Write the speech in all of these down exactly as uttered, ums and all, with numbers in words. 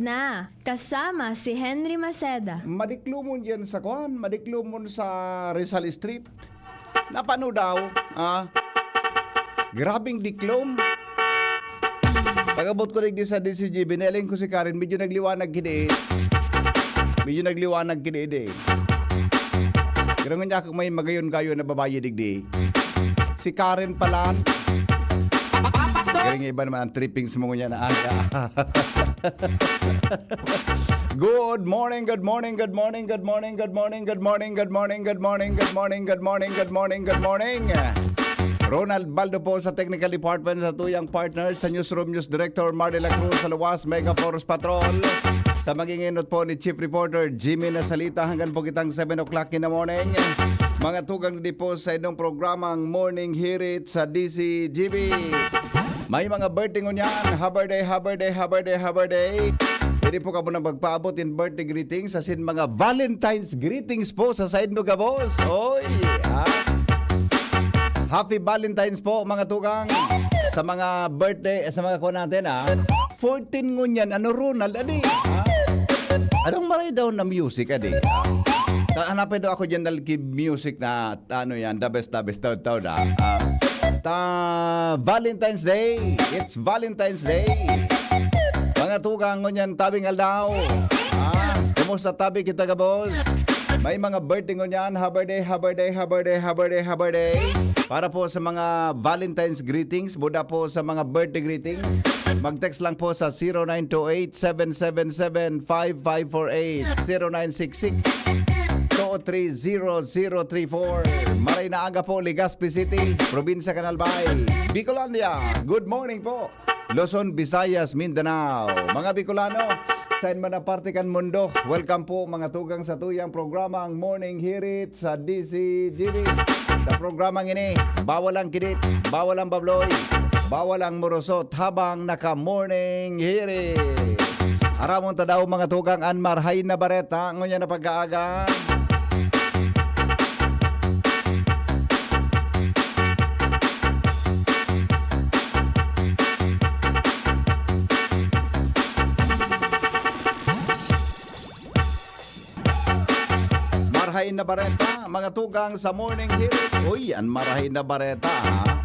na kasama si Henry Maceda. Madiklomon yan sa kwan, madiklomon sa Rizal Street. Napano daw, ah? Grabing diklom. Pag-abot ko digdi sa D C G B, nahiling ko si Karen, medyo nagliwanag kini. Medyo nagliwanag kini, di. Pero nga niya ako may magayon-gayon na babae digdi. Si Karen pala. Galing iba naman ang trippings mo niya na aga. Good morning, good morning, good morning, good morning, good morning, good morning, good morning, good morning, good morning, good morning, good morning, good morning. Ronald Baldo po sa technical department, sa tuyang partner, sa newsroom, news director, Marley La Cruz, sa luwas, Mega Force Patrol. Sa maging inot po ni Chief Reporter Jimmy Nasalita, hanggang po kitang seven o'clock in the morning. Mga tugang di po sa inyong programang Morning Hirit sa D C G B. May mga birthday ngunyan. Happy birthday, happy birthday, happy birthday, happy birthday. Pwede po kamo na magpaabot in birthday greetings asin mga Valentine's greetings po sa side mo, gabos. Oy, ha? Happy Valentine's po, mga tugang. Sa mga birthday, sa mga kuwan natin, ha? Fourteen ngunyan, ano, Ronald, adi? Ha? Anong maray daw na music, adi? Ha? Ta-, hanapin daw ako dyan, dahil ki-, music na, ano yan, the best, the best, taon-taon, ha? Ha? Ta Valentine's Day. It's Valentine's Day. Mga tugang, ngunyan, tabing aldaw. Ah, kumusta tabi kita, gabos? May mga birthday ngunyan. Happy birthday, happy birthday, happy birthday, happy birthday, happy birthday. Para po sa mga Valentine's greetings, buda po sa mga birthday greetings, mag-text lang po sa zero nine two eight, seven seven seven, five five four eight, zero nine six six, two three zero zero three four. Maray na aga po, Legazpi City, Probinsya kan Albay, Bicolandia. Good morning po, Luzon, Visayas, Mindanao. Mga Bicolano, sain man na parte kan mundo, welcome po, mga tugang, sa tuyang programa, ang Morning Hirit sa D C G B. Sa programang ini, bawal ang kidit, bawal ang babloy, bawal ang murusot habang naka-morning hirit. Aramon ta daw, mga tugang, an marhay na bareta ngunyan na pag-aaga. Marhay na bareta, mga tugang, sa Morning Hirit. Uy, an marhay na bareta, ha?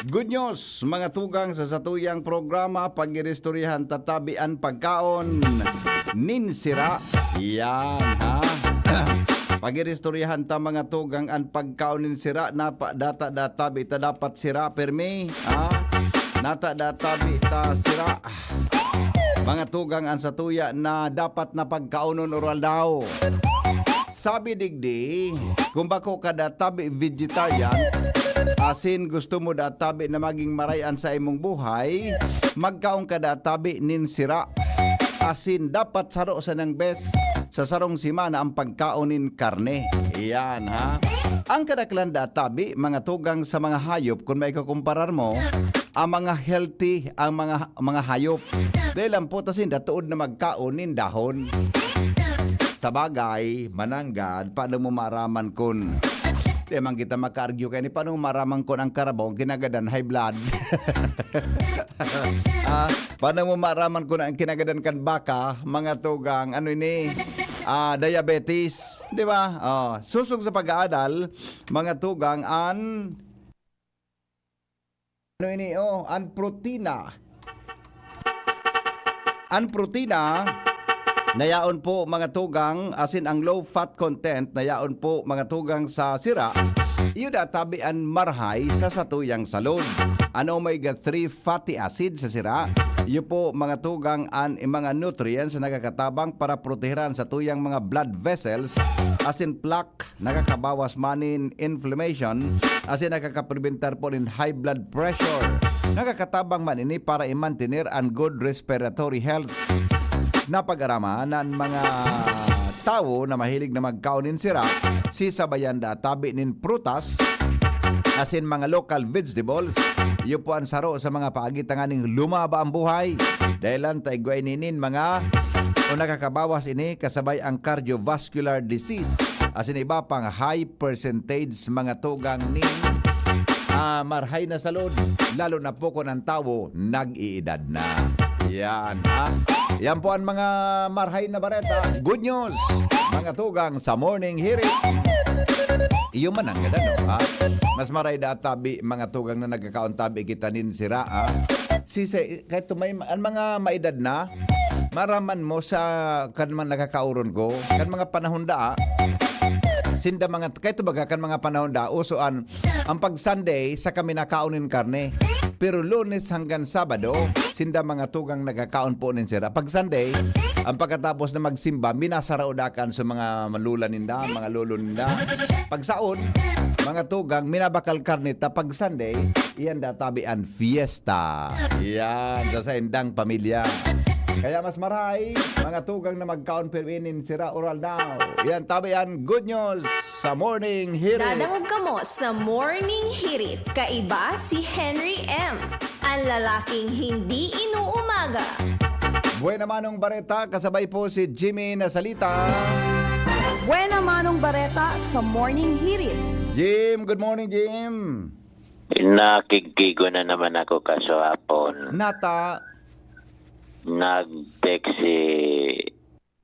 Good news, mga tugang, sa satuyang programa, pag-iristoryahan ta tabi an pagkaon nin sira. Yan, ha? Pag-iristoryahan ta, mga tugang, an pagkaon nin sira na pa, data, data, tabi ta dapat sira, permi, ha? Nata, data, tabi ta sira. Mga tugang, an satuya na dapat na pagkaonon oral daw. Sabi digdi, kung bako ka da tabi vegetarian, asin gusto mo da tabi na maging maray an sa imong buhay, magkaon ka da tabi nin sira. Asin dapat saro sa nang bes sa sarong semana ang pagkaon nin karne. Iyan, ha? Ang kadaklan da tabi, mga tugang, sa mga hayop, kung maikukumparar mo, ang mga healthy, ang mga, mga hayop. Dahil ang puta sinda, tuod na magkaon nin dahon. Sa bagay, mananggad, paano mo maaraman kun, di man kita maka-argue kaini, paano mo maaraman kun ang karabaw, kinagadan, high blood? Ah, paano mo maaraman kun ang kinagadan kan baka, mga tugang, ano ini? Ah, diabetes, di ba? Oh, susog sa pag-aadal, mga tugang, an ano ini, oh, an protina. An protina, na yaon po, mga tugang, asin ang low fat content, na yaon po, mga tugang, sa sira, iyo da tabi an marhay sa satuyang salud. An omega three fatty acid sa sira, iyo po, mga tugang, an mga nutrients na nakakatabang para protehiran satuyang mga blood vessels, asin plaque, nakakabawas man nin inflammation, asin nakakaprebentar po nin high blood pressure. Nakakatabang man ini para i-mantener an good respiratory health. Napag-araman an mga tawo na mahilig na magkaon nin sira, sisabayan da tabi nin prutas, asin mga local vegetables. Iyo po an saro sa mga paagi tanganing lumaba ang buhay. Dahil lang ta igwa ini nin mga o nakakabawas ini kasabay ang cardiovascular disease, asin iba pang high percentage mga tugang nin, ah, marhay na salud, lalo na po kun ang tawo nag-iidad na. Yan, ha? Yan po ang mga marhay na bareta. Good news, mga tugang sa Morning Hirit. Iyo man ang ganun, ha? Mas maray da tabi, mga tugang na nagkakaon tabi kita nin sira, ha? Si, si, kahit tumay, ang mga maedad na, maraman mo sa kan mga nakakauron ko, kan mga panahon da, ah, sinda mga, kahit baga kan mga panahon da, uso an, ang pag Sunday, sa kami nakaon nin karne. Pero Lunes hanggang Sabado, sinda mga tugang nagkakaon po nin sira. Pag Sunday, ang pagkatapos na magsimba, minasarao dakan sa mga malula ninda, mga lolo ninda. Pag saon, mga tugang, minabakal karne ta. Pag Sunday, iyan databi an fiesta. Yan, sa saindang pamilya. Kaya mas maray, mga tugang na magkaon pero inin sira oral daw. Yan, tabi an good news sa Morning Hirit. Dadangog kamo sa Morning Hirit. Kaiba si Henry M, ang lalaking hindi inuumaga. Buena Manong Bareta, kasabay po si Jimmy Nasalita. Buena Manong Bareta sa Morning Hirit. Jim, good morning, Jim. Nakigkigo na naman ako kaswapon. Nata? Nag-text si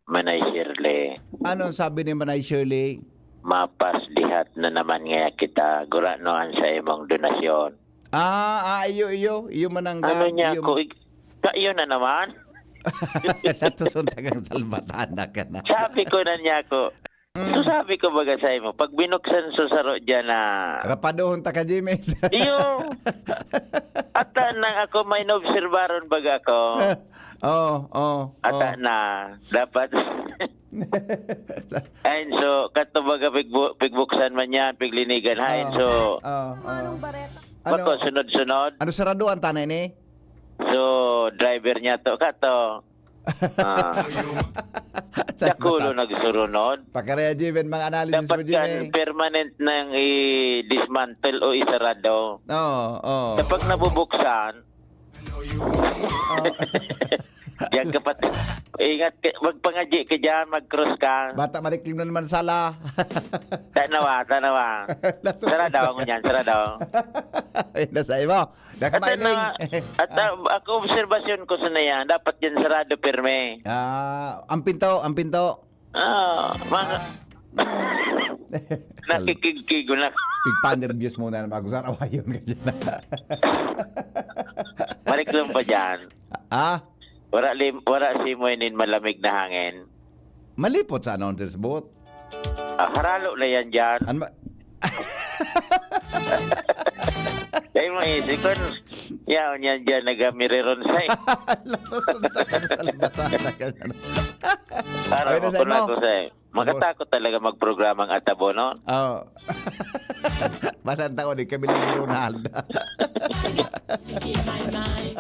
Manay Shirley. Anong sabi ni Manay Shirley? Mapaslihat na naman ngaya kita. Gurano an sa imong donasyon. Ah, ah, iyo, iyo. Iyo manangga. Ano niya iyo ako? Ig- Kayo na naman? Natusuntagang salbatana ka na. Sabi ko na niya ako. Mm. So sabi ko baga sa imo, pag binuksan so saro dyan na Rapadohon ta ka, Jimis. Iyo. Ata nang ako may naobserbaron baga ako. Oo, oo, Ata oo. na. Dapat. Ayun, so, kato baga pigbu- pigbuksan man yan, piglinigan. Hain, Oo. so, Oo, oo. Manong Bareta. Bako, Ano? sunod-sunod. Ano saraduan ta na ini? So, driver niya to, kato. Ah. Sa Dakulo mata. nagsurunod. Pakarea, Jim, ang mga analysis Dapat mo, Jim, kan eh. permanent nang i-dismantle o isarado. Oo, oo. Kapag nabubuksan, Oo. diyan ka pati. Ingat ka, magpangadyi ka diyan, mag-cross ka. Bata, malikling na naman sala. Tanawa, tanawa. Lato Sarado sa ako niyan, sarado. Ay, nasa imo. At Nakamaling. ano, at, ah, ako, obserbasyon ko sa na yan, dapat yan sarado pirmi. Ah, ang pinto, ang pinto. Ah, mga, nakikigkigo na. Pigpa-nervyos muna naman ako sa arawayon ka dyan. Mariklong pa dyan. Ah? Wala, lim, wala simoy nin malamig na hangin. Malipot sa announcer's booth. Ah, haralo na yan dyan. An ma- Kaya mo isip ko, yaon yan dyan, nagamirironsay. Lato, sunta ka sa labatan na ganyan. Para Ay, nasa makulang imo? ko sa'yo. Makatakot talaga magprogramang atabo, no? Oo. Basta ang tao, di kami lang ni Ronald.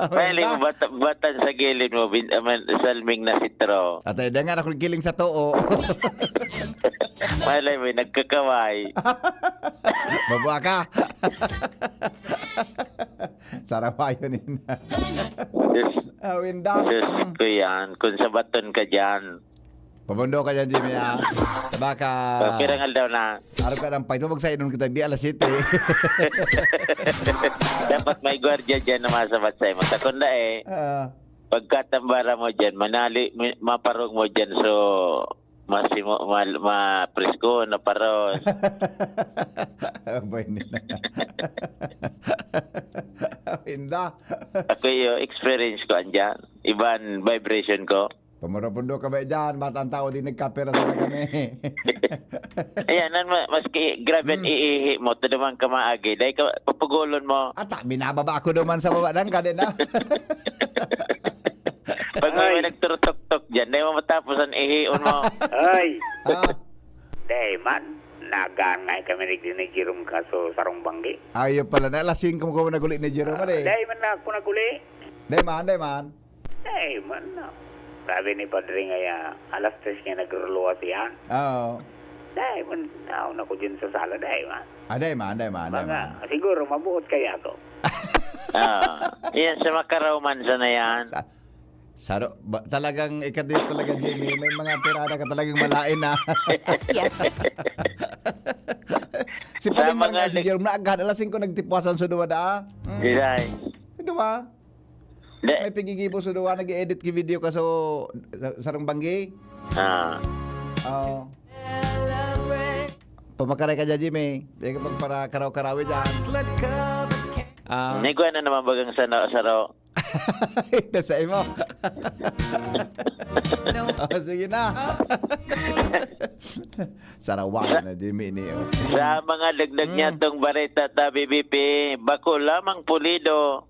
Pwede mo bata, batan sa gilid mo, bin, aman, salming na sitro. Atay, dangan ako giling sa too. Malay mo, nagkakaway. Babua ka. Sarawayo nina. Yes. Awinda. Yes, ko yan. Kung sabaton ka dyan. Pabundo ka dyan, Jimmy, ah. Baka Pag pirang aldaw na. Araw ka ng pahit mo, magsainon kita, di alas siyete. Dapat may gwardiya dyan na masabat sa'yo. Magtakon na eh. Ah. Pagkatambara mo dyan, manali, mi- maparong mo dyan, so, masimo, mal, mapresko na paros. Abay, hindi na. Inda. Ako yung experience ko andyan. Iban vibration ko. Pamarapundo ka ba dyan? Bata ang tao, di nagkapera sana kami. Ayan, nan, ma- maski grabe ang Hmm. iihi mo, tuduman ka maagi. Dahil ka, papugulon mo. Ata, binababa ako duman sa baba, dan ka din, ah. Pag may, Ay. may nagturutok-tok dyan, dahil mo matapos ang ihion mo. Ay. Ah. Dai man, nagaan nga kami ni, ni Jerome kaso sarong banggi. Ayaw pala, na alas singko mo ko naguli ni Jerome, Ah, eh. dai man na ako naguli. Dai man, dai man. Dai man na. Sabi ni Padre nga, ya, alas tres nga nagruluwas yan. Oo. Dai man, naon ako dyan sa sala, dai man. Ah, dai man, dai man, dai Mga, man. siguro, mabuot kaya ako. Ah, yan, sa Makarao man sana yan. Sa, saro, ba, talagang ikadit talaga, Jimmy. May mga tirada ka talagang malain, ah. Yes, yes. Si Sa Pading mga Barangay, si lig- Jerome, naagahan, alas singko nagtipuasan sa duwa da, ah. Mm. Di, dai. Di ba? May pigigibo sa duwa, nag-edit ki video ka so, sa, sarong banggi. Ah. Oo. Pamakaray ka dyan, Jimmy. Di ka pagpara-karaw-karawi dyan. Ah. Ni kuya na naman bagang sa, sa ro. Ito sa imo. Oh, sige na. Sarawa na, Jimmy, ni, oh. Sa mga dagdag niya tong bareta ta, B B P, bako lamang pulido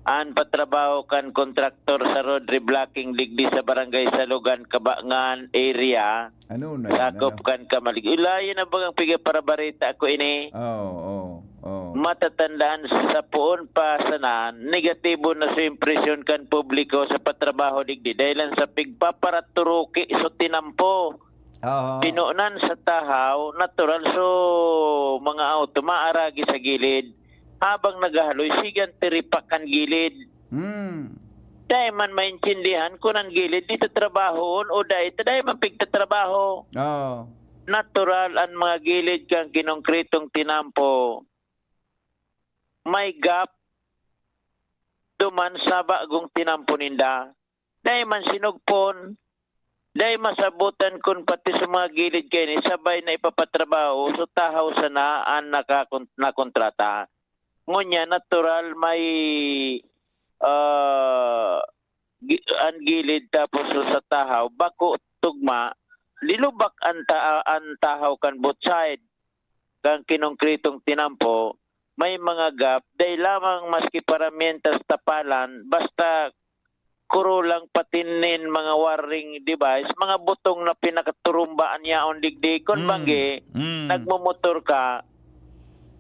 an patrabaho kan kontraktor sa road reblocking digdi sa Barangay Salugan, Kabangan area. Ano na yan? Sakop kan Kamalig. Ulayan ang bagang piga para bareta ako ini. Oo, oo, oo. Matatandaan sa poon pa sana, negatibo na sa impresyon kan publiko sa patrabaho digdi dahil lang sa pigpaparaturuki so tinampo. Oo. Pinonan sa tahaw, natural so mga auto maaragi sa gilid. Habang naghahaloy, sigan tiripak kan gilid. Hmm. Dai man maintindihan kun an gilid dito trabahoon o dai ta dai man pigtatrabaho. Oo. Natural an mga gilid kan kinongkritong tinampo. May gap duman sa bagong tinampo ninda. Dai man sinugpon, dai masabotan kun pati sa mga gilid kaini sabay na ipapatrabaho sa tahaw sana an nakakon-, nakontrata. Ngunyan, natural may, ah, gi-, an gilid tapos sa tahaw, bako tugma, lilubak an ta-, an tahaw kan both side kan kinongkritong tinampo, may mga gap, dai lamang maski paramyentas tapalan, basta kuro lang patin nin mga wiring device, mga butong na pinakaturumba an yaon digdi. Kun Mm. banggi, Mm. nagmomotor ka,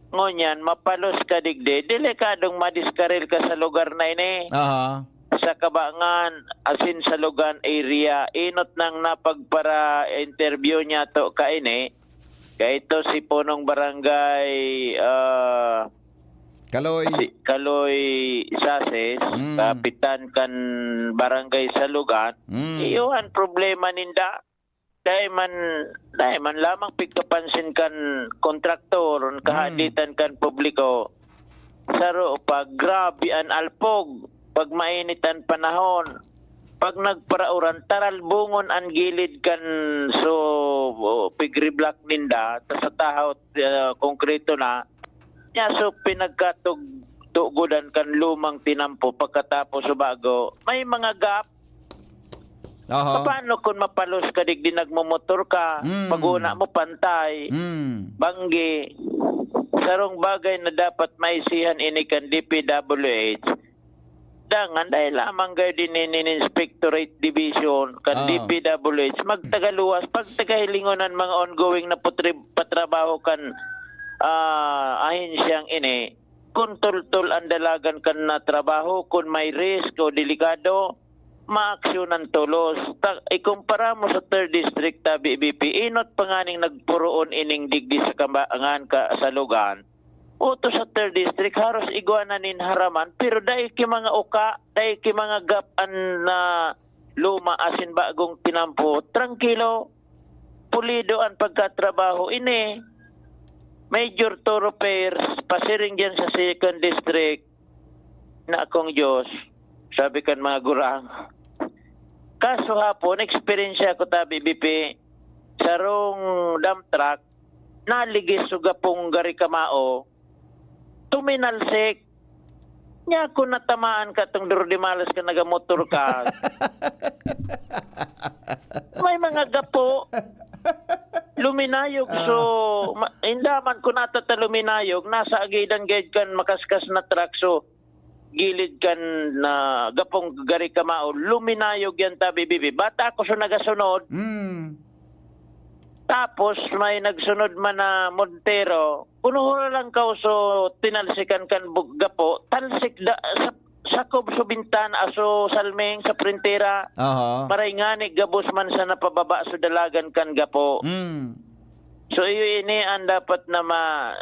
ngunyan, mapalos ka digdi, delikadong madiskaril ka sa lugar na ini. Aha. Sa Kabangan, asin Salugan area, inot nang napagpara-interview niya to kaini, kaito si punong barangay, ah, Kaloy. Si Kaloy Sases, Mm. kapitan kan barangay Salugan. Mm. Iyo an problema ninda. Dai man, dai man lamang pigkapansin kan kontraktor, Mm. kahaditan kan publiko. Saro pa, grabe an alpog pag mainit an panahon. Pag nagparauran, taralbungon an gilid kan so, pigreblock ninda, ta sa tahaw, ah, konkreto na. Nya, so, pinagkatug-, tugodan kan lumang tinampo pagkatapos sa bago, may mga gap. Aha. Paano kun mapalos ka digdi nagmomotor ka, Mm. pag-una mo pantay, Mm. banggi, sarong bagay na dapat maisihan ini kan D P W H. Dangan, dai lamang gayod ini nin Inspectorate Division kan Ah. D P W H, magtagaluwas, pagtagahilingon an mga ongoing na putri-, patrabaho kan, ah, ahensyang ini. Kun tultol an dalagan kan na trabaho, kun may risk o delikado, maaksyonan tolos. Ta-, ikumpara mo sa third district, tabi, B P, inot pa nganing nagpuroon ining digdi sa Kabangan, Salugan. Uto sa third district, haros igwa na nin haraman, pero dai ki mga uka, dai ki mga gap an na luma asin bagong tinampo. Trangkilo, pulido an pagkatrabaho ini. Major thoroughfares, pasiring diyan sa second district, na akong Diyos, sabi kan mga gurang. Kaso hapon, eksperyensya ko, tabi, B P, sarong dump truck, naligis so gapong gari kamao, tuminalsik. Nya, kung natamaan ka tong duro de malas ka, nagamotor ka, may mga gapo. Luminayog, Ah. so, ma-, indaman kung nata ta luminayog, nasa agidan gayod kan makaskas na truck, so, gilid kan na gapong gari kamao, luminayog yan, tabi, B P. Bata ako, so, nagasunod. Mm. Tapos may nagsunod man na Montero, unuhon na lang kaw so tinalsikan kan bu-, gapo, talsik da, sa, sakob so bintana, so salming, sa printera. Aha. Maray ngani gabos man sa napababa so dalagan kan gapo. Mm. So, iyo ini ang dapat na ma-,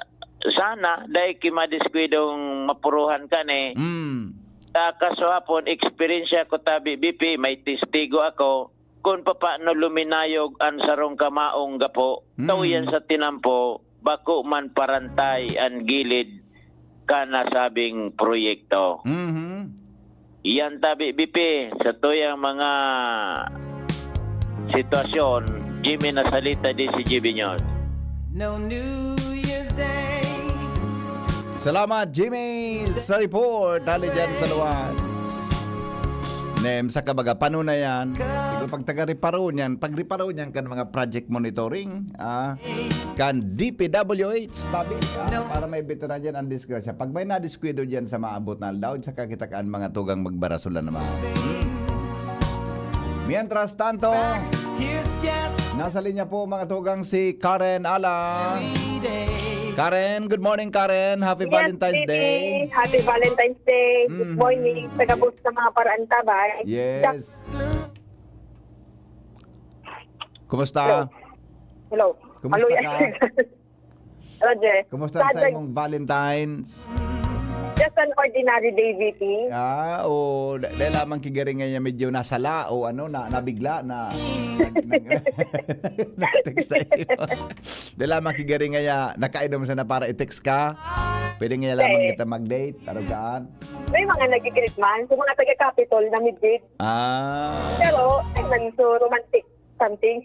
sana, dai ki madiskwidong mapuruhan kani. Mm. Sa kaso hapon, eksperyensya ko, tabi, B P, may testigo ako. Kun papaano luminayog an sarong kamaong gapo, Mm. taw yan sa tinampo, bako man parantay an gilid kan nasabing proyekto. Mhm. Iyan tabi, B P, sa tuyang mga sitwasyon, Jimmy Nasalita, D C G B News. No New Year's Day. Salamat, Jimmy, sa report. Hali dyan sa luwan. Nem, sa kabaga, paano na yan? Siguro pag taga-reparo niyan, pag-reparo niyan kan mga project monitoring, ah, kan D P W H, tabi, ah, para may veteran dyan ang disgrasya. Pag may nadiskuido dyan sa maabot na aldaw, sa kakitakaan mga tugang magbarasolan naman. Mientras tanto, Here's just nasa linya po mga tugang si Karen Ala. every day. Karen, good morning Karen. Happy Valentine's Day. Happy Valentine's Day. Good Mhm. Morning. Taga-bus sa mga paraantabay. Yes. Kumusta? Hello. Kumusta Hello, ka? Roger. Kumusta sa Sadag- imong Valentine's? Just an ordinary day, V P. Ah, o da- dahil lamang kigari nga niya medyo nasala o ano, na, nabigla na nag, nag, nag-text sa iyo. Dahil lamang kigari nga niya nakainom sa na para i-text ka. Pwede nga lamang Hindi. kita mag-date, tarugaan. May mga nag-greet man. Sa mga taga-Capitol na mid-date. Ah. Pero, ay man, so romantic something.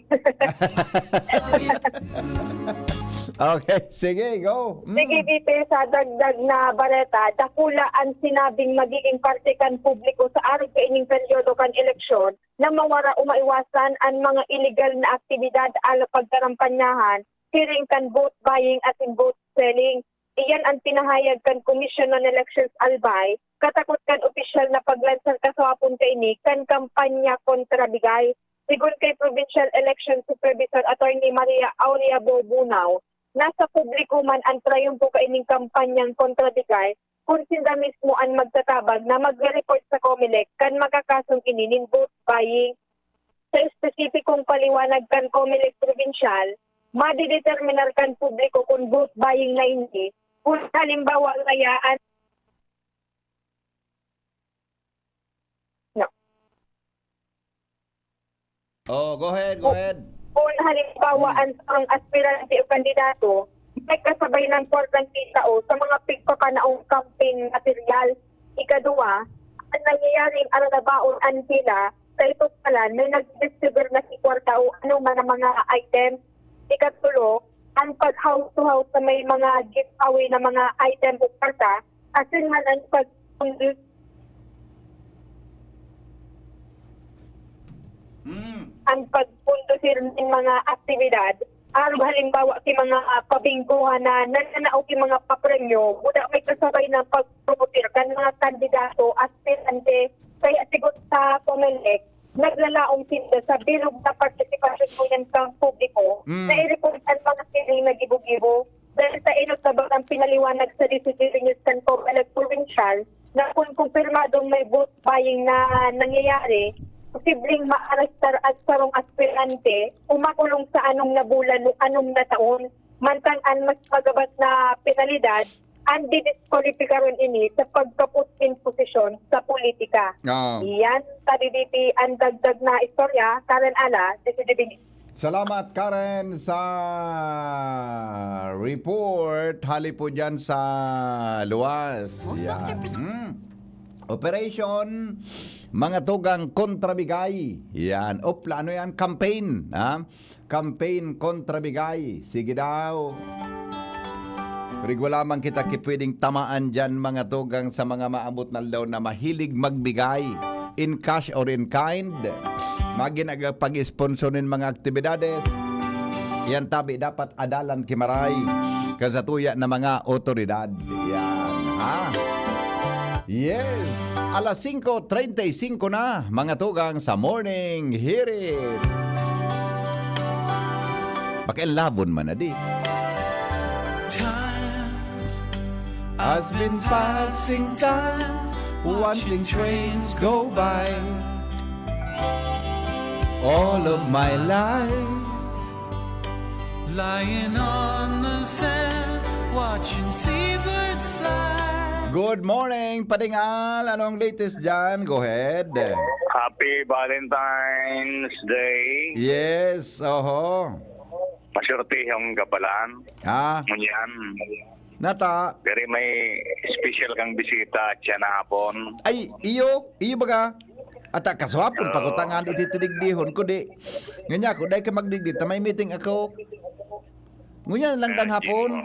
Okay, sige, go. Mm. Sige, V P, sa dagdag na bareta, dakula ang sinabing magiging parte kan publiko sa arog kaining peryodo kan eleksyon na mawara o maiwasan ang mga illegal na aktibidad ala pagkarampanyahan, hiring kan vote buying asin vote selling. Iyan ang pinahayag kan Commission on Elections Albay, katakot kan opisyal na paglansar kaswapon kaini kan kampanya kontra bigay. Sigon kay Provincial Election Supervisor Attorney Maria Aurea Bobunao, nasa publiko man ang trayumpo kaining kampanyang kontra bigay kun sinda mismo an magtatabang na magre-report sa Comelec kan makakasong ini nin vote buying. Sa espesipikong paliwanag kan Comelec Provincial, madedeterminar kan publiko kun vote buying na ini kun halimbawa ngaya an Oh, go ahead, go ahead. Kung halimbawa ang, ang aspirante o kandidato may kasabay ng kwartang tao sa mga pigpapanaong campaign material. Ikaduwa, ang nangyayaring aranabaon an pila sa ito palan may nag-deliver na si kwarta o ano man ang mga item. Ikatulo, ang pag-house to house sa may mga giveaway na mga item o kwarta, asin man ang pag Mm. ang pagpundusir nin mga aktibidad, arog halimbawa ki mga pabinggohan na nananao ki mga papremyo, buda may kasabay ng pagpromoter kan mga kandidato, aspirante, kaya sigot sa Comelec, naglalaom sinda sa bilog na partisipasyon ngunyan kan publiko Mm. na i-report ang mga siring na gibo-gibo dahil sa inot na bakang pinaliwanag sa D C T V News kan Comelec Provincial na kun kumpirmadong may vote buying na nangyayari, posibleng maarestar ang sarong aspirante o makulong sa anom na bulan o anom na taon, mantang an mas magabas na penalidad an didiskwalipikaron ini sa pagkapot nin posisyon sa politika. Ah. Iyan, sa D D P, ang dagdag na istorya, Karen Ala, D C D B. Salamat, Karen, sa report. Hali po dyan sa luwas. Most Yan. doctor pres- Mm. Operation, mga tugang kontrabigay. Yan. Opla, ano yan? Campaign. Ha? Campaign kontrabigay. Sige daw. Rigwa lamang kita ki pwedeng tamaan dyan, mga tugang, sa mga maabot na aldaw na mahilig magbigay in cash or in kind. Magin pag-sponsor nin mga aktibidades. Yan tabi dapat adalan ki maray kan satuya na mga otoridad. Yan, ha? Yes, alas singko treinta y cinco na, mga tugang, sa Morning Hirit. Pakianlabon man na di. Time. I've been passing times, watching trains go by. All of my life, lying on the sand, watching seabirds fly. Good morning, Padingal. Anong latest dyan? Go ahead. Happy Valentine's Day. Yes, oho. Maswertehong kabalaan. Ha? Ngunyan, Nata. Pero may special kang bisita siya na hapon. Ay, iyo, iyo baga. Ata kaswapon, Oo. Pakutangan, iti tidigdihon ko, di. Nganya ako, dahil ka magdigdi, ta may meeting ako. Ngunyan lang dang hapon.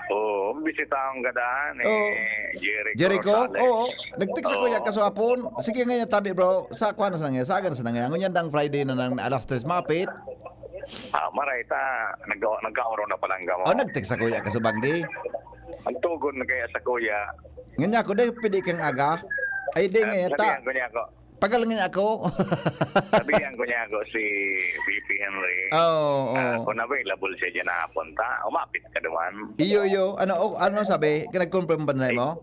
Oo, bisita ang gadahan eh. Oo. Jericho, Jericho? Rosales. Oo. Nag-text ako Oo. yan kaswapon. Sige nga yan, tabi bro. Sa kwan na sa nangyay, sa agan sa nangyay. Ngunyan dang Friday na nang alas tres mapit. Ah, maray ta. Nag nagkaoro na palang gamo. Oh, nag-text ako yan kasubanggi. Ang tugon na kaya sa kuya. Nganya ako, dahil pwede kang aga. Ay, di nga yata. Sabihan ko niya ako. Pagal nga ako. Sabihan ko niya ako si V P Henry. Oo, oo. Ah, kung available siya dyan na punta, umapit ka duman. Iyo, iyo. Ano, oh, ano sabi? Nag-confirm ba na mo?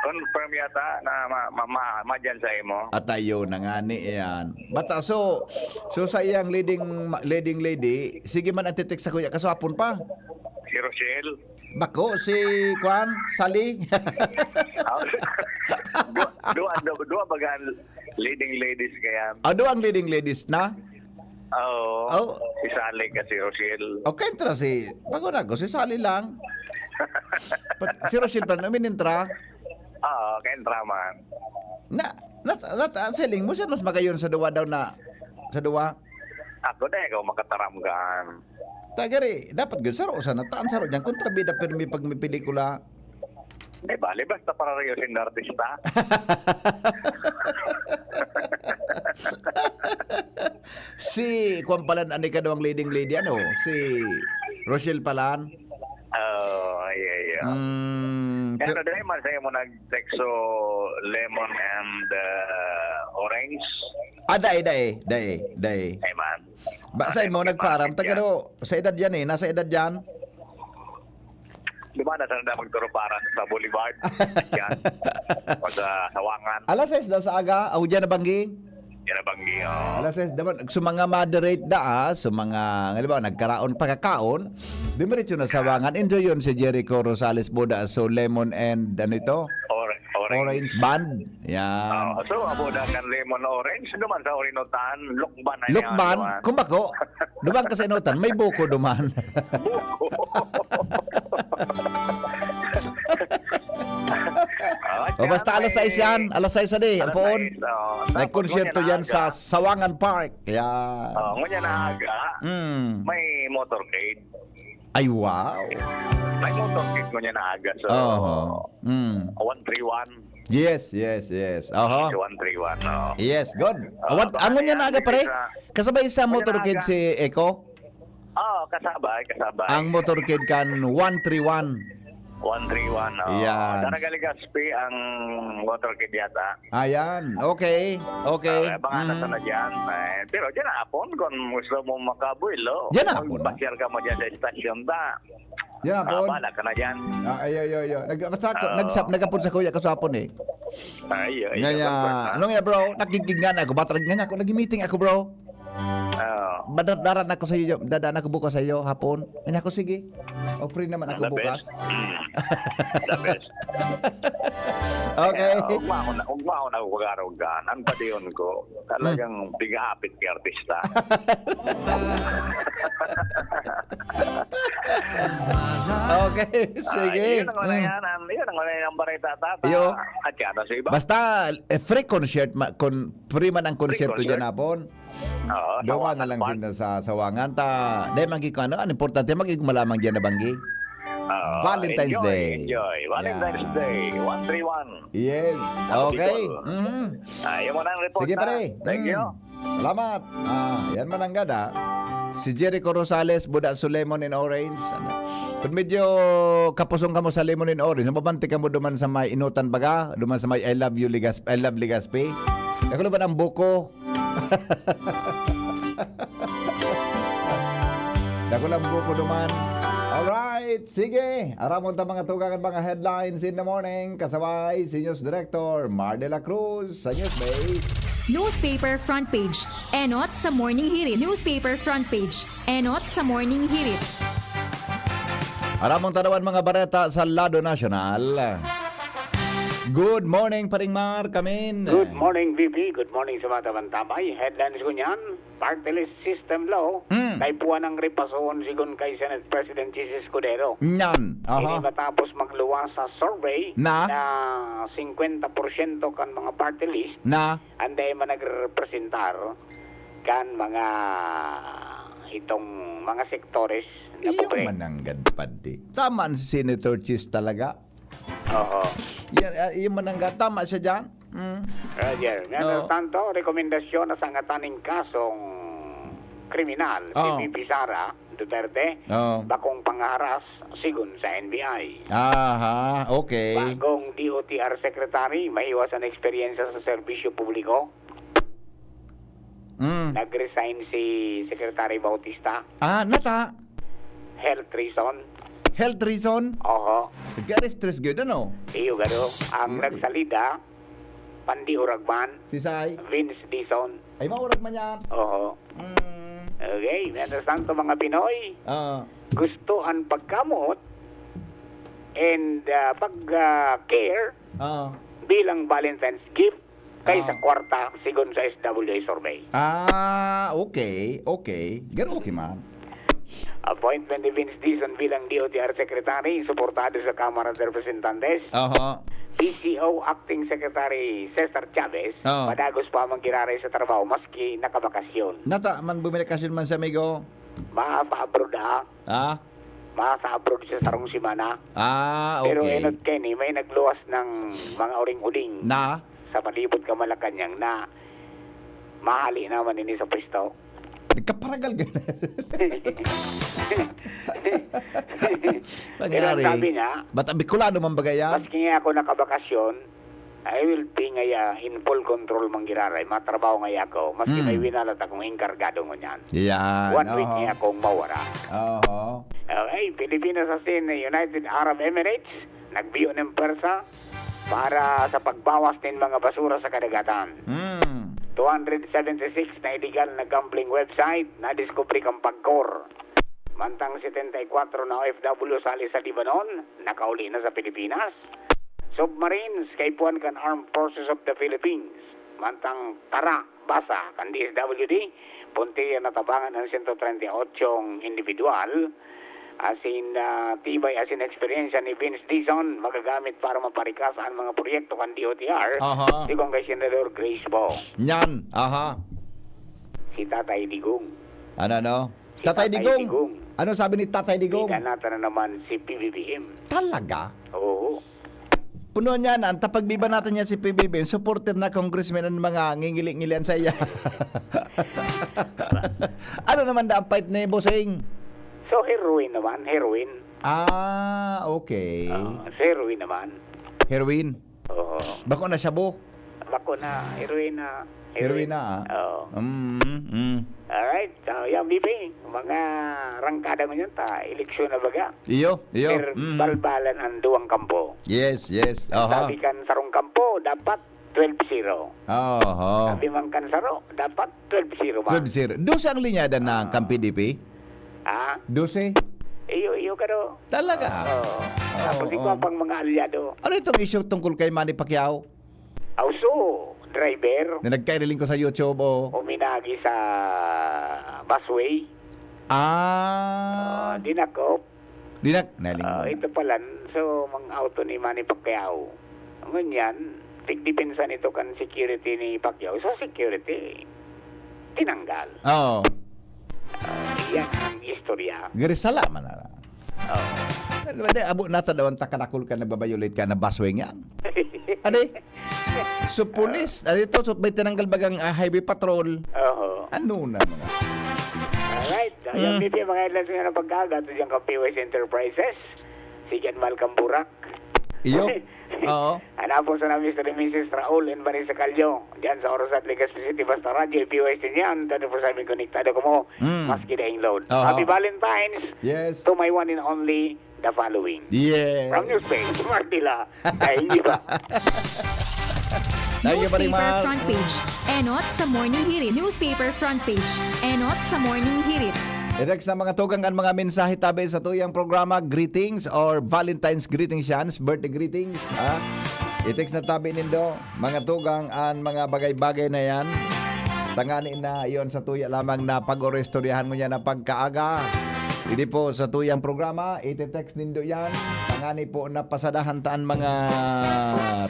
Confirm yata na ma, ma, ma, ma dyan sa imo. At ayo na nga ni yan. Bata, so, so sa iyang leading leading lady, sige man ang titik sa kuya, kaswapon pa. Si Rochelle. Bako, si Kwan, Sally. Ah, dua, dua, dua, dua baga ang leading ladies kaya. Ado ang leading ladies na? Oo. Oh. Si Sally ka si Rochelle. O, kentra si, bago na ako, si Sally lang. Pat- si Rochelle pa, uminintra. Oo, kentra man. Na, na, na, ang siling mo siya, mas magayon sa duwa daw na, sa duwa. Ako na ikaw makataram kaan. Tagari, dapat gud saro sa nataan saro diyan kontrabida pirmi pag may pelikula. Di bali, basta para rin yung artista. Si kwan pala, ano, kadawang leading lady, ano, si Rochelle Palan. Oo, iya, iya. Mm, Kaya pero- ano, dahil man sa'yo mo nag-text so lemon and uh, orange? Ah, dai, dai, dai, dai. Ay man. Ba, sa imo, nagparam, taga do, sa edad yan eh, nasa edad yan? Di ba, nasa na magturo para sa Boulevard? Yan. O sa Sawangan. Alas sais da sa aga, ako dyan nabanggi. Yan ang banggi, oh. Alas sais, dapat, sa mga moderate da, ah, sa mga, halimbawa, nagkaraon, pagkakaon, dumiretso na Sawangan, enjoy yun si Jericho Rosales Buda, so lemon and, ano ito? Or, orange. Orange band. Yan. Oh, so, abo na kan lemon orange, duman sa Orinutan, lukban na Lukban, yan, kung bako, duman ka sa inutan, may buko duman. Buko. O basta alas sais yan, alas sais na di, ang poon. May konsyerto yan sa Sawangan Park. Yan. Oh, ngunyan na aga, Mm. may motorcade. Ay, wow. May motorcade ngunyan na aga, so Oho. Mm. one three one. Yes, yes, yes. Oho. One three one, oh. Yes, good. Ah, Awan, ang ngunyan na aga, pare. Kasabay sa Ngunyan na motorcade aga. Si Eco? Oh, kasabay, kasabay. Ang motorcade kan one three one. One three one, oh. Yan. Daraga Legazpi ang motorcade yata. Ayan. Okay. Okay. Ah, abangan na Mhm. sana dyan. Eh, pero dyan na, apon, kung gusto mo makabuelo, Dyan na, apon, no? Magpasyal ka mo dyan sa estasyon ta. Yan, Ah, apon. Bala ka na dyan. Ah, ayo, ayo, ayo. Nag, basta ako, Oo. nagsap, nagapon sa kuya ko sa apon eh. Ay, ay, Ngaya, ay, ano nga bro, nakikig nga na ako, batrag nga ako, nag-meeting ako bro. Oo. Madadaran ako sa iyo, dadaan ako bukas sa iyo, hapon. Ngaya ako, sige. O free naman ako The bukas. best. Mm. The best. Okay. Kaya, ugma ako na, ugma ako na ugaraw gaan. Ang padayon ko, talagang Hmm. pigapit kay artista. Okay, sige. Ah, yun ang wala Mm. yan. Ang, yun ang wala yan ang bareta, tata. Iyo. At yan, ano sa iba? Basta, eh, free concert, ma, con, free man ang Free konserto concert. Dyan hapon. Oo, Duwa na Sawangan lang Park. Sinda sa Sawangan. Ta, dahil man ko ano, ang importante, mag-igma lamang dyan na banggi. Oo, Valentine's enjoy, Day. Enjoy. Valentine's Yeah. Day. One three one. Yes. Ako, Okay. Bicol. Mhm. Ah, yung mo na ang report Sige, na. Pare. Thank Mm. you. Salamat. Ah, yan man ang gada. Si Jericho Rosales, Buda sa Lemon and Orange. Ano? Kung medyo kapusong ka mo sa Lemon and Orange, mababante ka mo duman sa may Inutan Baga, duman sa may I Love You Legazpi, I Love Legazpi. Ako lang ba ang buko? Dako lang buko duman. Alright, sige. Aramon ta mga tugang at mga headlines in the morning. Kasabay si News Director Mar de la Cruz sa Newsbase. Newspaper front page. Enot sa Morning Hirit. Newspaper front page. Enot sa Morning Hirit. Aramon ta duman mga bareta sa lado nasyonal. Good morning, Paring Mar, kamin. Good morning, V P. Good morning sa mga tabang-tabay. Headlines ko niyan, party list system law, Mm. kaipuhan ang ripasohon sigon kay Senate President Chiz Escudero. Nyan. Ini Aha. matapos magluwas sa survey Na? na singkwenta porsyento kan mga party list Na? anday man nagrepresentar kan mga itong mga sektores na Iyo pobre. Mananggad, padi. Tama si Senator Chiz talaga. Oo. Yan, ah, iyo Mananggad. Tama siya dyan. Mm. Roger, mientras Oo. tanto, rekomendasyon na sangataning kasong kriminal, Oo. si V P Sara Duterte, Oo. bakong pangaharas, sigon sa N B I. Aha, okay. Bagong D O T R Secretary, mahiwas ang eksperyensya sa serbisyo publiko. Mm. Nag-resign si Secretary Bautista. Ah, nata. Health reason. Health reason? Oho. Nagka-stress gyud, ano? Iyo, garo. Ang Iyo. nagsalida, Pandi Uragman, Si Sai? Vince Dizon. Ay, maurag man yan. Oho. Mm. Okay, mientras tanto, mga Pinoy, Ah. gusto ang pagkamot and ah, pag ah, care Ah. bilang Valentine's gift kaysa Ah. kwarta, sigon sa S W A survey. Ah, okay, okay. Garo okay man. Appointment ni Vince Dizon bilang D O T R Secretary, suportado sa Kamara de Representantes. Aha. P C O Acting Secretary Cesar Chavez, Oo. padagos pa man giraray sa trabaho maski nakabakasyon. Nata man bumili kasyon man sa amigo. Mapaabroad ah. Ha? Mapaabroad sa sarong semana. Ah, Pero okay. enot kaini, may nagluwas ng mga uring-uling Na? sa palibot kan Malacañang na mahali naman ini sa pwesto. Nagkaparagal ka na. Pero ang sabi niya, Bata Bicolano man bagay yan? Maski nga ako nakabakasyon, I will be ngaya in full control man giraray. Matrabaho ngaya ako. Maski Mm. may winalat akong engkargado ngunyan. Yan. One week Oho. niya akong mawara. Oho. Okay, Pilipinas asin United Arab Emirates, nagbiyo ng pwersa para sa pagbawas nin mga basura sa kadagatan. Mm. Two hundred seventy-six na illegal na gambling website na diskubre kan Pagcor. Mantang setenta y cuatro na O F W sali sa Lebanon, nakauli na sa Pilipinas. Submarines, kaipuhan kan Armed Forces of the Philippines. Mantang tara, basa kan D S W D, puntirya natabangan ang sento trenta y otso individual. Asin ah, tibay asin eksperyensya ni Vince Dizon magagamit para maparikas ang mga proyekto kan D O T R, Aha. sigon kay Senador Grace Bo. Yan. Aha. Si Tatay Digong. Ano, ano? Si Tatay Tatay Digong. Digong. Ano sabi ni Tatay Digong? Inanatan na naman si P B B M. Talaga? Oo. Puno niya na, ang tapagbiba natin niya si P B B M, supporter na congressman ang mga ngingili-ngilian sa iya. Ano naman da ang fight ni Bossing? So, heroin naman, heroin. Ah, okay. Ah, so heroin naman. Heroin. Oo. Bako na shabu. Bako na, heroin na. Heroin na, ah. Oo. Mm, mm. Alright. So, yan, B B. Mga rangkada ngunyan ta, eleksyon na baga. Iyo, iyo. Mm. Perbalbalan ang duwang kampo. Yes, yes. Aha. Sabi kan sarong kampo, dapat twelve zero. Oho. Sabi man kan saro, dapat twelve zero man. Twelve zero. Dose ang linyada na Ah. kan P D P? Ha? Dose? Iyo, iyo ka do. Talaga? Oo. Tapos Oo, ikaw oo. pang mga alyado. Ano itong issue tungkol kay Manny Pacquiao? Auso, driver. Na nagkailing ko sa YouTube, oh. Uminagi sa busway. Ah. Ah, dinakop. Dinak, nailing Ah, mo. Ito pala, so, mga auto ni Manny Pacquiao. Ngunyan, tigdepensa nito kan security ni Pacquiao. So, security, tinanggal. Oo. Ah, yan ang istorya. Gari sala man na. Oo. Ano ba, di, abo nata daw ang takanakol ka, nagbabayolate ka na busway nga. Adi? So, police, ano ito? So, may tinanggal bagang ah, highway patrol. Oo. Ano na mga? Alright. Ayan, Mm. P P, mga headlines ngayon ng pagkaaga. Ito dyan kang P Y S Enterprises. Si Jan Malcamburak. Iyo? Oo. Hanapon sa namin Mister and Missus Raul and Marisa Callo. Diyan sa Orosat, Legazpi City, basta radyo, P Y S niyan. Twenty-four seven konektado kamo. Mm. Maski daing load. Oo. Happy Valentine's Yes. To my one and only, the following. Yes. From Newspaper, Martila. Ay, hindi ba? Thank you, Pare Newspaper Mark. Front Page. Enot sa Morning Hirit. Newspaper Front Page. Enot sa Morning Hirit. I-text na mga tugang kan mga mensahe tabi sa tuyang programa, greetings or Valentine's greetings yan, birthday greetings, ha? I-text na tabi nindo, mga tugang, an mga bagay-bagay na yan. Tangani na yon sa tuya lamang na pag-oristoryahan mo niya na pagkaaga. Hindi po sa tuyang programa, iti-text nindo yan. Tangani po na pasadahan taan mga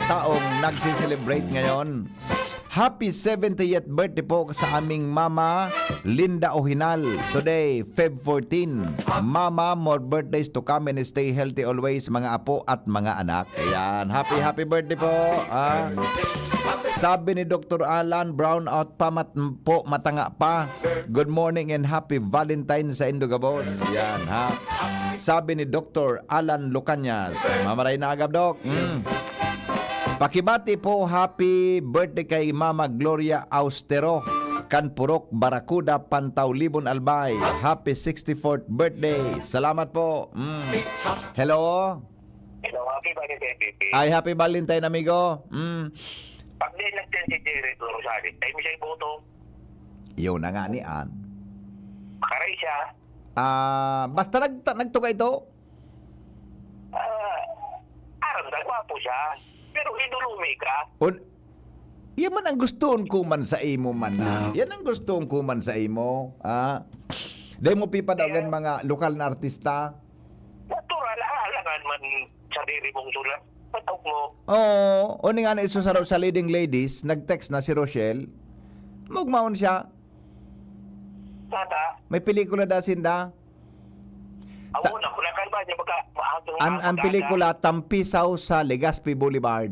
taong nagse-celebrate ngayon. Happy seventieth birthday po sa aming mama, Linda Ohinal. Today, Feb fourteen. Mama, more birthdays to come and stay healthy always, mga apo at mga anak. Ayan, happy, happy birthday po. Ah. Sabi ni Doktor Alan, brown out pa, mat-, po, matanga pa. Good morning and happy Valentine sa Indogabos. Yan, ha. Sabi ni Doktor Alan Lucanyas, mamaray na agab, Doc. Mm. Pakibati po, happy birthday kay Mama Gloria Austero, kan Purok Barakuda, Pantaw, Libon, Albay. Happy sixty-fourth birthday. Salamat po. Mm. Hello? Hello, happy Valentine, P P. Ay, happy Valentine, amigo. Mm. Pag di nag-send si Jerry to Rosales, tayo mo siya iboto. Yun na nga ni Ann. Makaray siya. Ah, basta nagta-, nagtuga ito. Ah, aram na, gwapo siya. Pero idolumi ka. Un-, yan man ang gustoon ko man sa imo man na. Ah. Yan ang gustoon ko man sa imo. Ah. Dahil mo pipadagan, yeah, mga lokal na artista. Natural, ah, alangan man sa diri mong sulat. Patok mo. Oo. O ni nga na iso sa, sa leading ladies, nag-text na si Rochelle. Magmaon siya. Tata? May pelikula da sinda. Ako Ta-, na, kung nakalba niya, baka maagong An, ako ang dada. Pelikula, Tampisaw sa Legazpi Boulevard.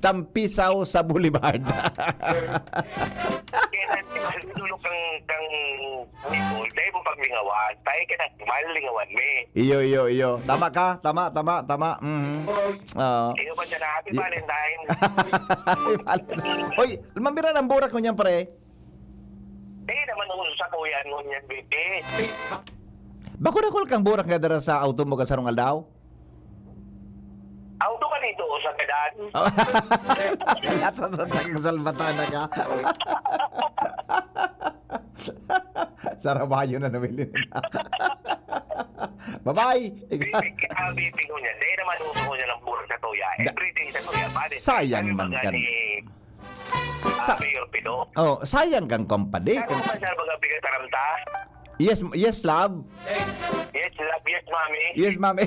Tampisaw sa Boulevard. Kaya na, lululok kang, kang Nicole, dahil mo paglingawan, tayo ka na, malingawan mi. Iyo, iyo, iyo. Tama ka, tama, tama, tama. Mhm. Oo. Iyo ba siya na, Happy Valentine? Happy Valentine. Oy, mambira ng burak ko niyan, pre. Dai naman uso sa kuya ano niyan, baby. Bako na kul kang burak nga dara sa auto mo ka sarong aldaw? Auto ka dito, o sa kadan? Ato sa taga Salvatana ka. Sarabayo na nabili nila. Bye-bye. Baby, ah, baby ko niya. Dai naman uso ko niya ng burak sa tuya. Da-, everyday sa tuya. Pare, sayang sabi man mga kan- ni Ah, Sa-, Mayor Pido. Oh, sayang kang kumpadi. Ano naman siya, baga, pigataram ta? Yes, yes, love. Yes, love, yes, mami. Yes, mami.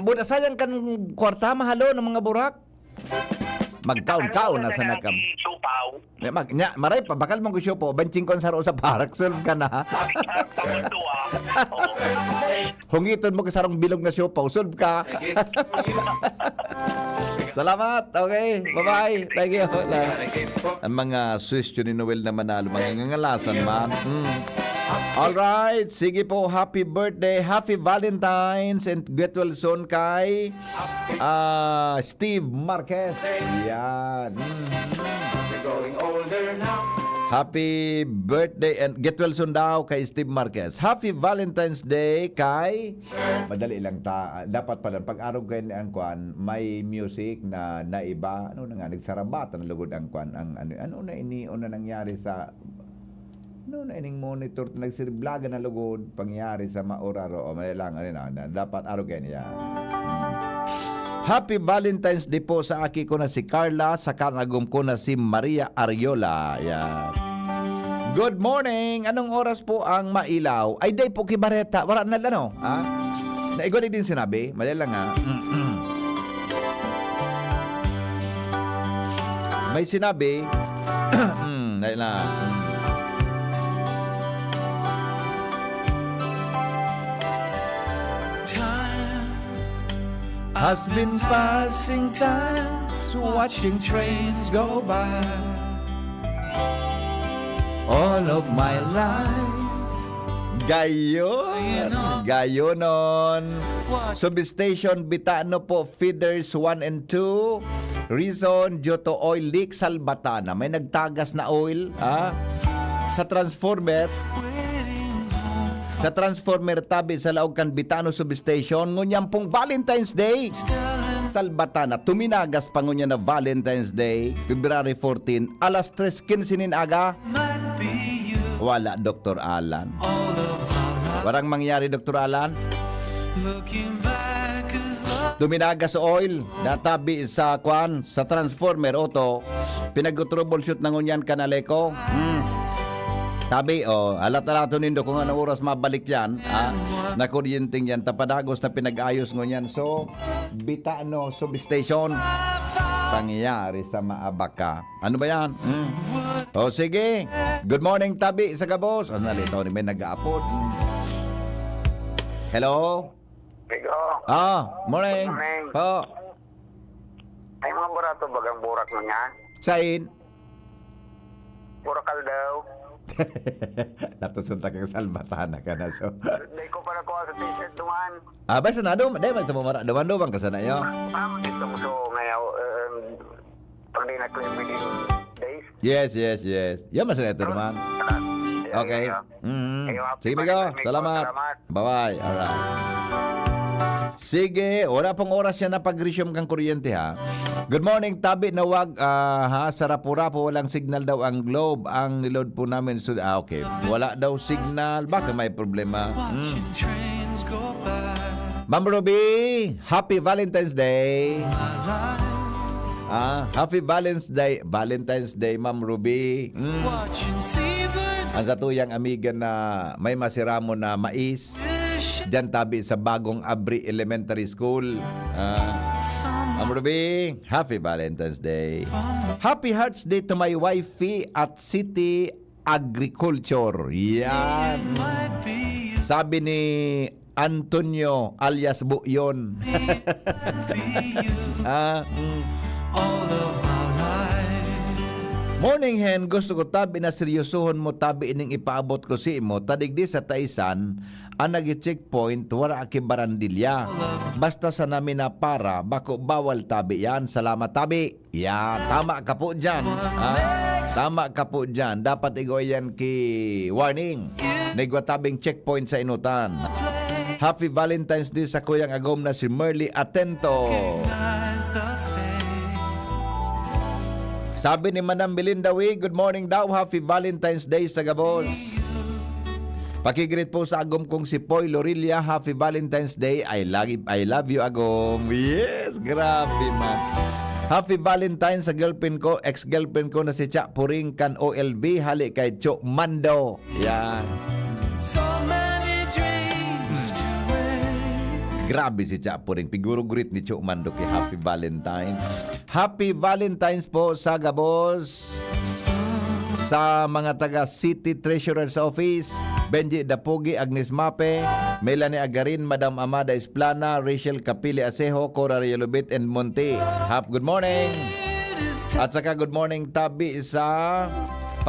Buda, sayang kan kwarta, mahalo ng mga burak. Magkaon-kaon na sa nagkam-, Siopaw. Mag-, nya, maray pa, bakal mong siopaw, banching kon saro sa parak, solve ka na. Sabi ka, sa mundo, ah. Oo. Hungiton mo ka sarong bilog na siopaw, solve ka. Salamat. Okay. Bye-bye. Thank you. Ang mga suwestyon ni Noel na manalo, mga ngangalasan man. Mm. All right. Sige po. Happy birthday. Happy Valentine's. And get well soon kay, ah, Steve Marquez. Yan. Mm. Happy birthday and get well soon daw kay Steve Marquez. Happy Valentine's Day kay Madali lang ta, dapat pala pag-arog kayo ni ang kwan, may music na naiba. Ano na nga, nagsarabatan na lugod ang kwan, ang ano, ano na ini, ano nangyari sa, ano na ining monitor, nagsiriblaga na lugod, pangyari sa mauraro, o may lang, ano na, na, dapat arog kayo niya. Hmm. Happy Valentine's Day po sa aki ko na si Carla, sa kanagom ko na si Maria Ariola. Yan. Good morning! Anong oras po ang mailaw? Ay, day po, Kibareta. Wala na lang, no? Ha? Naigwa na din sinabi. Madali lang, ha? May sinabi. Hmm, dali lang. Time has been passing times, watching trains go by. All of my life. Gayon. Gayonon. Substation, Bitano po, feeders one and two. Reason, due to oil leak, Salbatana. May nagtagas na oil, ha? Sa transformer. Sa transformer tabi sa laog kan Bitano Substation, ngunyan pong Valentine's Day. Salbatana, tuminagas pa ngunyan na Valentine's Day, February fourteen, alas tres quince nin aga. Wala, Doktor Alan. Warang mangyari, Doktor Alan. Looking back is love. Duminaga sa oil, natabi sa kwan, sa transformer, auto. Pinag-troubleshoot na ngunyan, kanaleko. Hmm. Tabi, oh, alat-alaton nindo kung anong oras mabalik yan, ah, na kuryenteng yan. Tapadagos na pinag-ayos ngunyan. So, Bitano Substation. Pangyayari sa Maabaca. Ano ba yan? Hmm. O, sige. Good morning, tabi sa gabos. Ano, nalitaw ni may nag-aapod. Hello? Migo. Ah, morning. Morning. Po. Ay, mga barato bagang burak mo niyan? Sain? Burakal daw. Natusunta kang salbatana ka na, so. Dahil ko pa nakuha sa t-shirt duman. Ah, basta na, dum-, dahil man sa mumara, duman-duman ka sana, yo. Ah, gusto ko so, ngayon, um, pag di na clear within days. Yes, yes, yes. Yan, mas na ito naman. Okay. Ayun, ayun. Mm. Ayun, happy Sige, Migo. Valentine's po. Salamat. Salamat. Bye-bye. Alright. Sige, wala pong oras yan na pag-resume kang kuryente, ha? Good morning, tabi na wag, ah, ha? Sa Rapu-Rapu, walang signal daw ang Globe. Ang niload po namin, so, ah, okay. Wala daw signal. Baka may problema. Hmm. Ma'am Ruby, happy Valentine's Day. Ah, happy Valentine's Day, Valentine's Day, Ma'am Ruby. Mm. Ang satuyang amiga na may masiramon na mais, diyan tabi sa Bagong Abri Elementary School. Ah, Ma'am Ruby, happy Valentine's Day. Happy Hearts Day to my wifey at City Agriculture. Yan. Sabi ni Antonio alias Buyon. Ah, mm. Morning, Hen. Gusto ko tabi na seryosohon mo, tabi ining ipaabot ko simo. Ta digdi sa Taisan, an nagi-checkpoint, wara aki barandilya. Basta sa namin na para, bako bawal tabi yan. Salamat, tabi. Yan, tama ka po dyan. Ha? Tama ka po dyan. Dapat igwa yan ki warning. Nagwatabing checkpoint sa inutan. Happy Valentine's Day sa kuyang agom na si Merly Atento. Sabi ni Madam Belinda Wee, "Good morning daw, happy Valentine's Day sa gabos." Pakigreet po sa agom kong si Poy Lorilla, happy Valentine's Day. I love, I love you, agom. Yes, grabe man. Happy Valentine's sa girlfriend ko, ex-girlfriend ko na si Cha Puring kan O L V, hali kay Cho Mando. Yan. So many dreams to wait. Grabe si Cha Puring. Piguro greet ni Cho Mando kay happy Valentine's. Happy Valentine's po sa gabos. Sa mga taga City Treasurer's Office, Benji Dapugi, Agnes Mape, Melanie Agarin, Madam Amada Esplana, Rachel Kapili Asejo, Cora Rialubit, and Monty. Hap, good morning. At saka good morning, tabi sa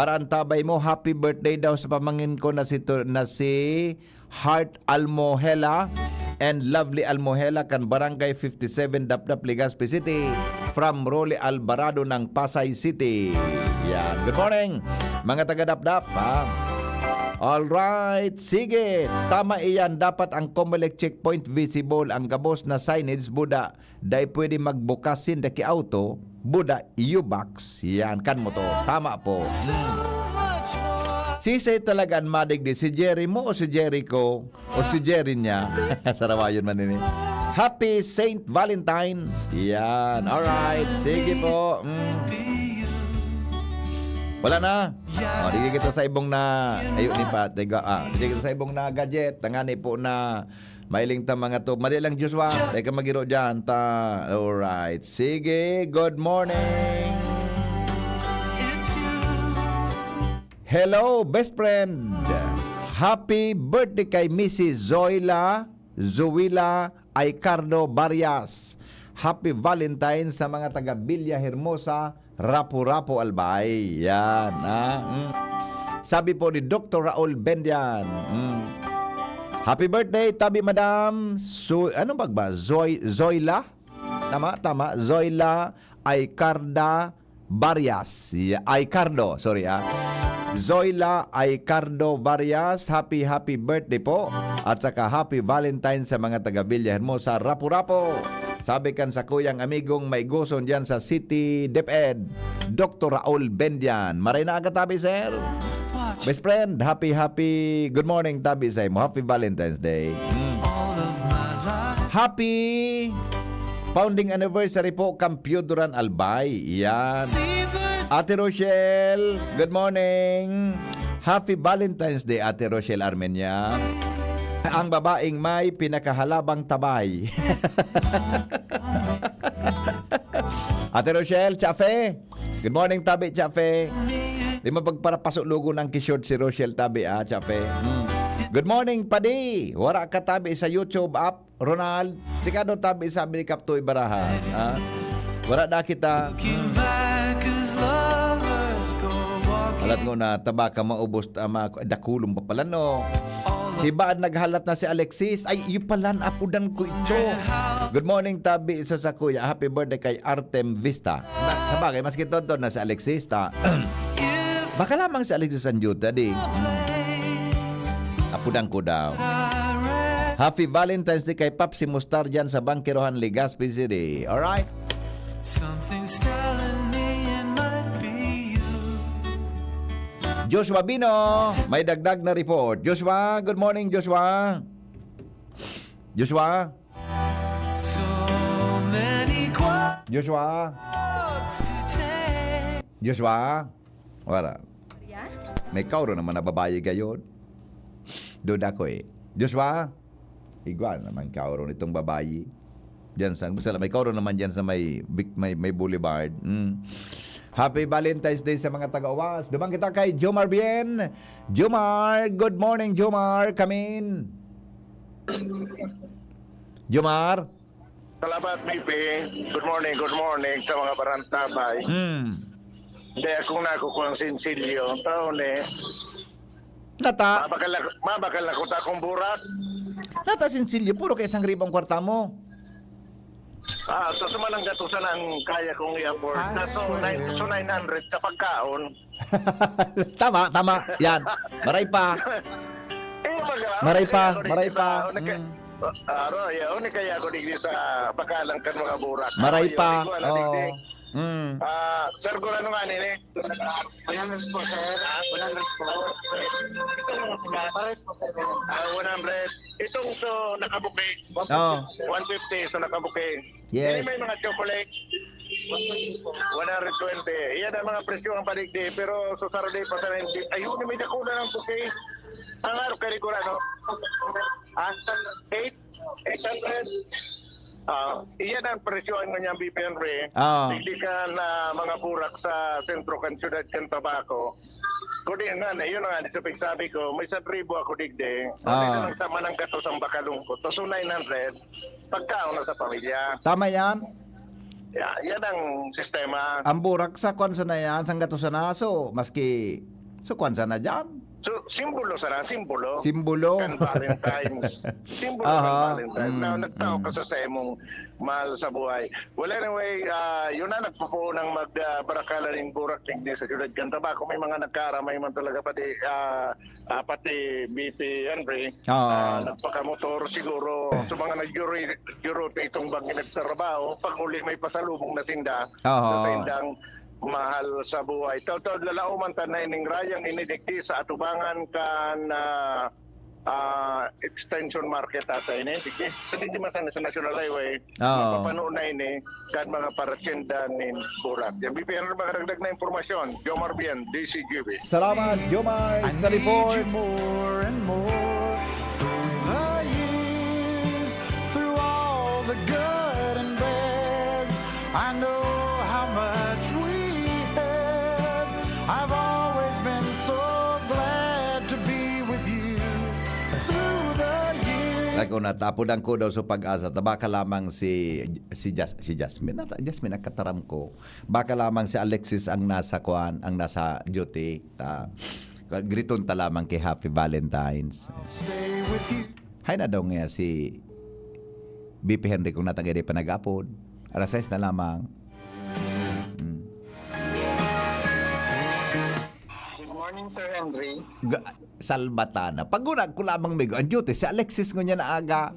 parantabay mo. Happy birthday daw sa pamangin ko na si, Tu-, na si Heart Almohela and Lovely Almohela kan Barangay fifty-seven, Dapdap, Legazpi City. From Rolly Alvarado ng Pasay City. Yan. Good morning, mga taga Dapdap, ha? All right. Sige. Tama iyan. Dapat ang Comelec checkpoint visible. Ang gabos na signage, buda. Dai pwede magbukas sinda ki auto, buda, U-box. Yan, kan motor. Tama po. Hmm. Sisay talaga an madigdi, si Jerry mo o si Jerry ko? O si Jerry niya? Sarawayon man ini. Happy Saint Valentine. Yan. Alright. Sige po. Mm. Wala na. O, di kita sa ibong na, ayo ni Pat. Diga, ah, di kita sa ibong na gadget. Tangani po na mailing ta mga to. Mali lang, Joshua. Teka, magiro dyan. Ta, alright. Sige. Good morning. Hello, best friend. Happy birthday kay Missus Zoila, Zoila Aicardo Barias. Happy Valentine sa mga taga Villa Hermosa, Rapu-Rapu, Albay. Yan, ah, mm. Sabi po ni Doktor Raul Bendian, mm. Happy birthday, tabi, madam. So, ano ba ba? Zoy-, Zoila? Tama, tama. Zoila Aicarda Barias. Ya-, Aicardo, sorry, ah. Zoila Aicardo Barias, happy, happy birthday po. At saka happy Valentine sa mga taga Villa Hermosa, Rapu-Rapu. Sabi kan sakuyang amigong maigoson diyan sa City DepEd, Doktor Raul Bendian. Maray na aga, tabi, sir. Best friend, happy, happy, good morning, tabi, sa imo. Happy Valentine's Day. Mm. All of my Happy founding anniversary po, Kampyo Duran Albay. Yan. Ate Rochelle, good morning. Happy Valentine's Day, Ate Rochelle Armenia. Ang babaeng may pinakahalabang tabay. Ate Rochelle, Chafe. Good morning, tabi, Chafe. Di mo pagparapaso lugo ng kishort si Rochelle, tabi, ah, Chafe. Hmm. Good morning, Padi. Wara ka, tabi, sa YouTube app. Ronald, sikado, tabi, sabi ni Kaptoy Baraha. Ha? Wara na kita. Alat ko na, taba ka maubos, tama, dakulong pa pala, no? Diba, naghalat na si Alexis? Ay, yun pala, apudan ko ito. Good morning, tabi, sa sakuya. Happy birthday kay Artem Vista. Na, sabagay, maski tonton na si Alexis, ta. Baka lamang si Alexis ang duty, di. Apudan ko daw. Happy Valentine's Day kay Papsi Mustar dyan sa Bangkerohan, Legazpi City. Alright? Something's telling me it might be you. Joshua Bino, may dagdag na report. Joshua, good morning, Joshua. Joshua? So many Joshua? Quotes to take. Joshua? Wala. Yan? May kauro naman na babayi gayon. Duda ko eh. Joshua? Igwa naman kauro nitong babayi. Diyan sa, sa may kauro naman diyan sa may, Vic-, may, may boulevard. Mm. Happy Valentine's Day sa mga taga-Uwas. Duman kita kay Jomar Bien. Jomar, good morning, Jomar. Come in. Jomar? Salamat, B P. Good morning, good morning sa mga barantabay. Hmm. Hindi, akong nakukuha ang sinsilyo. Taon eh. Nata? Mabakal ako, mabakal ako ta akong burak. Nata sinsilyo, puro kay isang ribong kwarta mo. Ah, so sumanang gatusan ang kaya kong i-afford. Ah, na so, swear. Nine, so nine hundred sa pagkaon. Tama, tama. Yan. Maray pa. Eh, baga, Maray pa, kaya ako maray digdi pa. Sa, ano ka-, Mm. ah, aro, ya, ano kaya ako digdi sa bakalan kan mga burak? Maray Ano, pa. yun, ikaw, ano, Oo. digdi? Mm. Ah, sir, kung ano nga, nini? One hundred po, sir. One hundred po. Pares po, sir. Ah, one hundred. Itong so, nakabuki. Oo. One fifty, so nakabuki. Yes. Ini may mga chocolate. One twenty po. One hundred twenty. Yan ang mga presyo ang paligdi. Pero so Saturday pa sa ninety. Ayun, may dakula ng buki. Ang araw kay Rigor, ano? Ah, eight? Eight hundred. Ah, iyan ang presyo ang ngunyan, B P Henry. Ah. Hindi ka na mga burak sa sentro kan siyudad kan Tabaco. Kundi nga, na, yun nga, sa pagsabi ko, may isang ribo ako digdi. Kundi Ah. sa nagsama ng gatos ang bakalungkot. So, nine hundred, pagkaon na sa pamilya. Tama yan. Ya-, yan ang sistema. Ang burak sa kwan sana yan, sang gatos sana. So, maski, so kwan sana dyan. So, simbolo sana, simbolo. Simbolo. Kan Valentine's. Simbolo Aha. kan Valentine's. Na Mm, nagtao mm. ka sa, sa imong mahal sa buhay. Well, anyway, ah, yun na, nagpupuon ng mag, ah, barakalan in Burak, digdi sa siyudad kan Tabaco. May mga nagkaramay man talaga pati, ah, ah, pati B P Henry. Oo. Ah, nagpakamotor siguro. Sa mga nag-juro-, juro itong bangin nagtrabaho, pag uli may pasalubong na sinda Oo. sa sindang mahal sa buhay. Taud-taud lalauman ta na ining rayang ini digdi sa atubangan kan, ah, ah, Extension Market ata ini. Digdi, sa digdi man sana sa National Highway, Oo. mapapano na ini kan mga parasyenda nin Burak. Yan, B P N, mga dagdag na impormasyon. Jomar Bien, D C G B. Salamat, Jomar, I sa need report. you more and more through the years, through all the good and bad. I know how much we had. I've always been so glad to be with you through the years. Lako na, tapod ang kudo sa Pag-asa. Tabaka lamang si, si Jas-, si Jasmine. Nata-, Jasmine, nakataram ko. Baka lamang si Alexis ang nasa kwan, ang nasa duty. Ta, griton ta lamang kay Happy Valentine's. Stay with you. Hay na daw nga si B P Henry kung natagay di pa nag-apod. Alas sais na lamang. Mm. Good morning, Sir Henry. Ga-, Salbatana. Pag gunag ko lamang, migo, ang duty, si Alexis ngunyan na aga.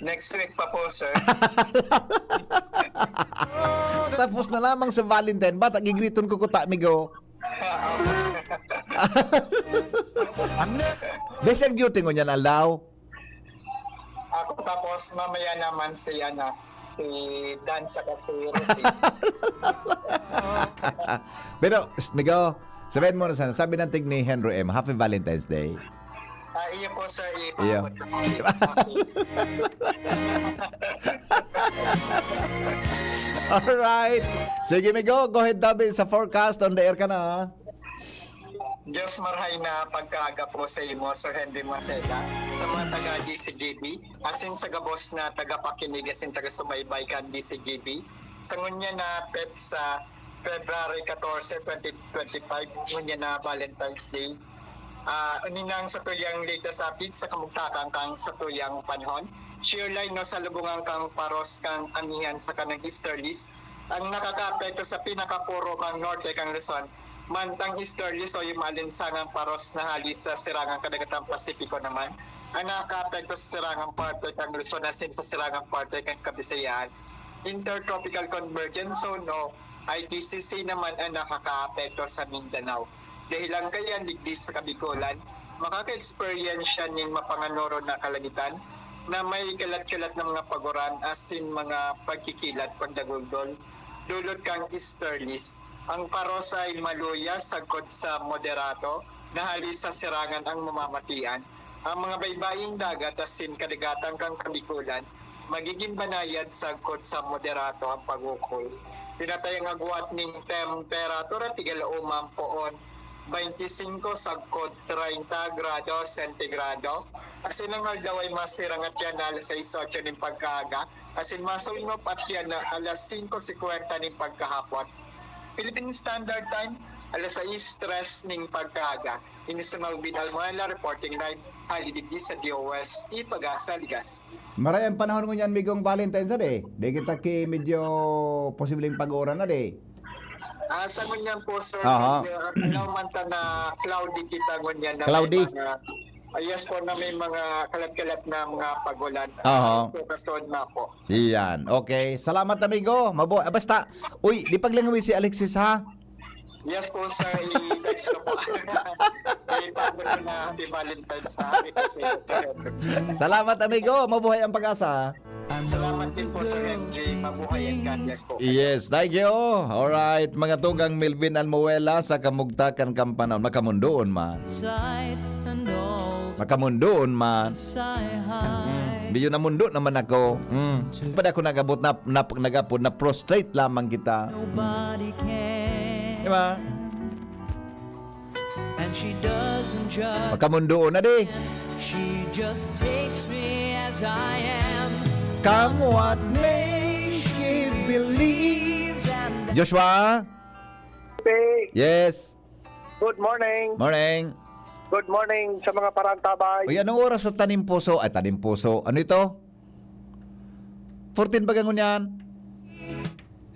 Next week pa po, sir. Tapos na lamang sa Valentine, bata gigriton ko kuta, migo. Dahil siyang duty ngunyan, aldaw. Ako pa po, Tapos mamaya naman si, ano, si Dan saka si Ruby. Pero, psst, Migo, sabihin mo na sana, sabi ng tig ni Henry M, Happy Valentine's Day. Ah, iyo po, sir. Iyo. Ipaabot ko po. Alright. Sige, Migo, go ahead, David, sa forecast. On the air ka na. Diyos marhay na pagkaaga po sa imo, Sir Henry Maceda, sa mga taga D C G B, asin sa gabos na tagapakinig asin taga-subaybay kan D C G B. Sa ngunyan na petsa, February katorse, twenty twenty-five, ngunyan na Valentine's Day. Ah, uninang sa tuyang latest update sa kamugtakan kan sa tuyang panahon. Shear line no sa lubungan kan paros kan amihan sa kanang easterlies ang nakakaapekto sa pinakapuro kan norte kan Luzon. Mantang easterlies o yung maalinsangang paros na hali sa sirangang kadagatan Pasipiko naman ang nakakaapekto sa sirangang parte kan Luzon asin sa sirangang parte kan Kabisayaan. Intertropical Convergence Zone o I T C C naman ang nakakaapekto sa Mindanao. Dahilan kaya digdi sa Kabikulan, makaka-eksperyensya nin mapanganoro na kalangitan na may kalat-kalat na mga paguran asin mga pagkikilat, pagdaguldol, dulot kan easterlies. Ang paros ay maluya sagkod sa moderato na hali sa sirangan ang mamamatian. Ang mga baybaying dagat asin kadagatan kan Kabikulan magigin banayad sagkod sa moderato ang pag-ukol. Tinatayang agwat ning temperatura tigalaoman poon twenty-five sagkod treinta grado sentigrado. Asin ang aldaw ay masirang at yan na alas sais otso ning pagkaaga. Asin masulnop at yan na alas singko singkwenta ning pagkahapon. Philippine Standard Time, alas sais tres ning pagkaaga. Ini si Melvin Almuela reporting live hali digdi sa D O S T Pag-asa, Legazpi. Maray ang panahon ngunyan, Migong Valentine's, ade. Di kita ki medyo posibleng pag-uuran, ade. Ah, sa ngunyan po, sir, Aha. medyo, ano man ta na cloudy kita ngunyan na may Cloudy? mga, ah, yes po, na may mga kalat-kalat na mga pagulan. Aha. So, kasunod na po. Iyan. Okay. Salamat, amigo. Mabo, ah, basta, uy, di paglangawi si Alexis, ha? Yes po, sir. I-text ko po. I-text ko na Happy Valentine's sa akin kasi. Salamat, amigo. Mabuhay ang Pag-asa. Salamat din po, Sir M J. Mabuhay and God bless po. Yes, thank you. Alright, mga tugang Melvin Almuela sa kamugtakan kan panahon. Makamundoon man. Makamundoon man. Mm. Medyo namundo naman ako. Mm. Pwede ako nag-abot na, na, nag-abot na prostrate lamang kita. Di ba? And she doesn't judge. Makamundoon na di. She just takes me as I am. Come what may, she believes. And Joshua? Hey, Yes. good morning. Morning. Good morning sa mga parantabay. Uy, anong oras sa Tanim Puso? Ay, Tanim Puso. Ano ito? fourteen ba ganun yan?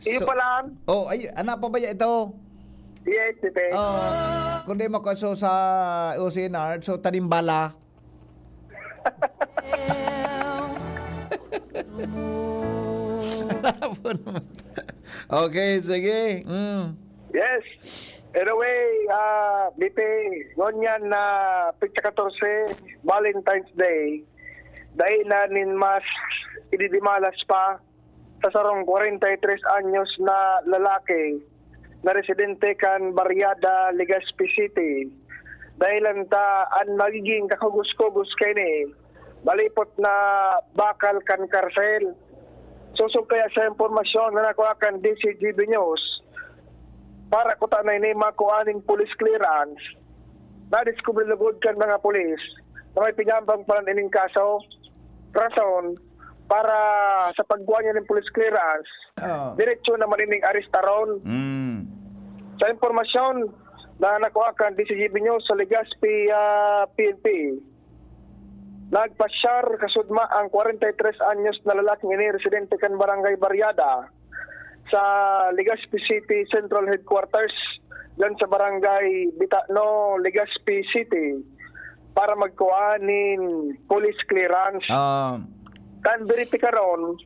Iyo So- pala. Oh, ay, ano pa ba yan ito? Yes, Tite. Oh, kung di mo kaso sa O C N R, so Tanimbala. Okay, sige. Mm. Yes. Anyway, ah, Tite, ngunyan na petsa katorse, Valentine's Day, dai na nin mas ididimalas pa sa sarong kwarenta y tres anyos na lalaki na residente kan Barriada, Legazpi City. Dahilan ta an magiging kakugos-kugos kaini, malipot na bakal kan karsel. Sosog kaya sa impormasyon na nakuha kan D C G B News, para kuta na ini makuha ning police clearance, nadiskubre lugod kan mga pulis na may pinambang pala ining kaso. Rason, para sa pagkuha niya ng police clearance, Oh. diretso naman ining arestaron. Mm. Sa impormasyon na nakuha kan D C G B News sa Legazpi, ah, P N P, nagpasyar kasudma ang kwarenta y tres anyos na lalaking ini, residente kan Barangay Barriada sa Legazpi City Central Headquarters, dyan sa Barangay Bitano, Legazpi City, para magkuha nin police clearance. Ah, Kan beripikaron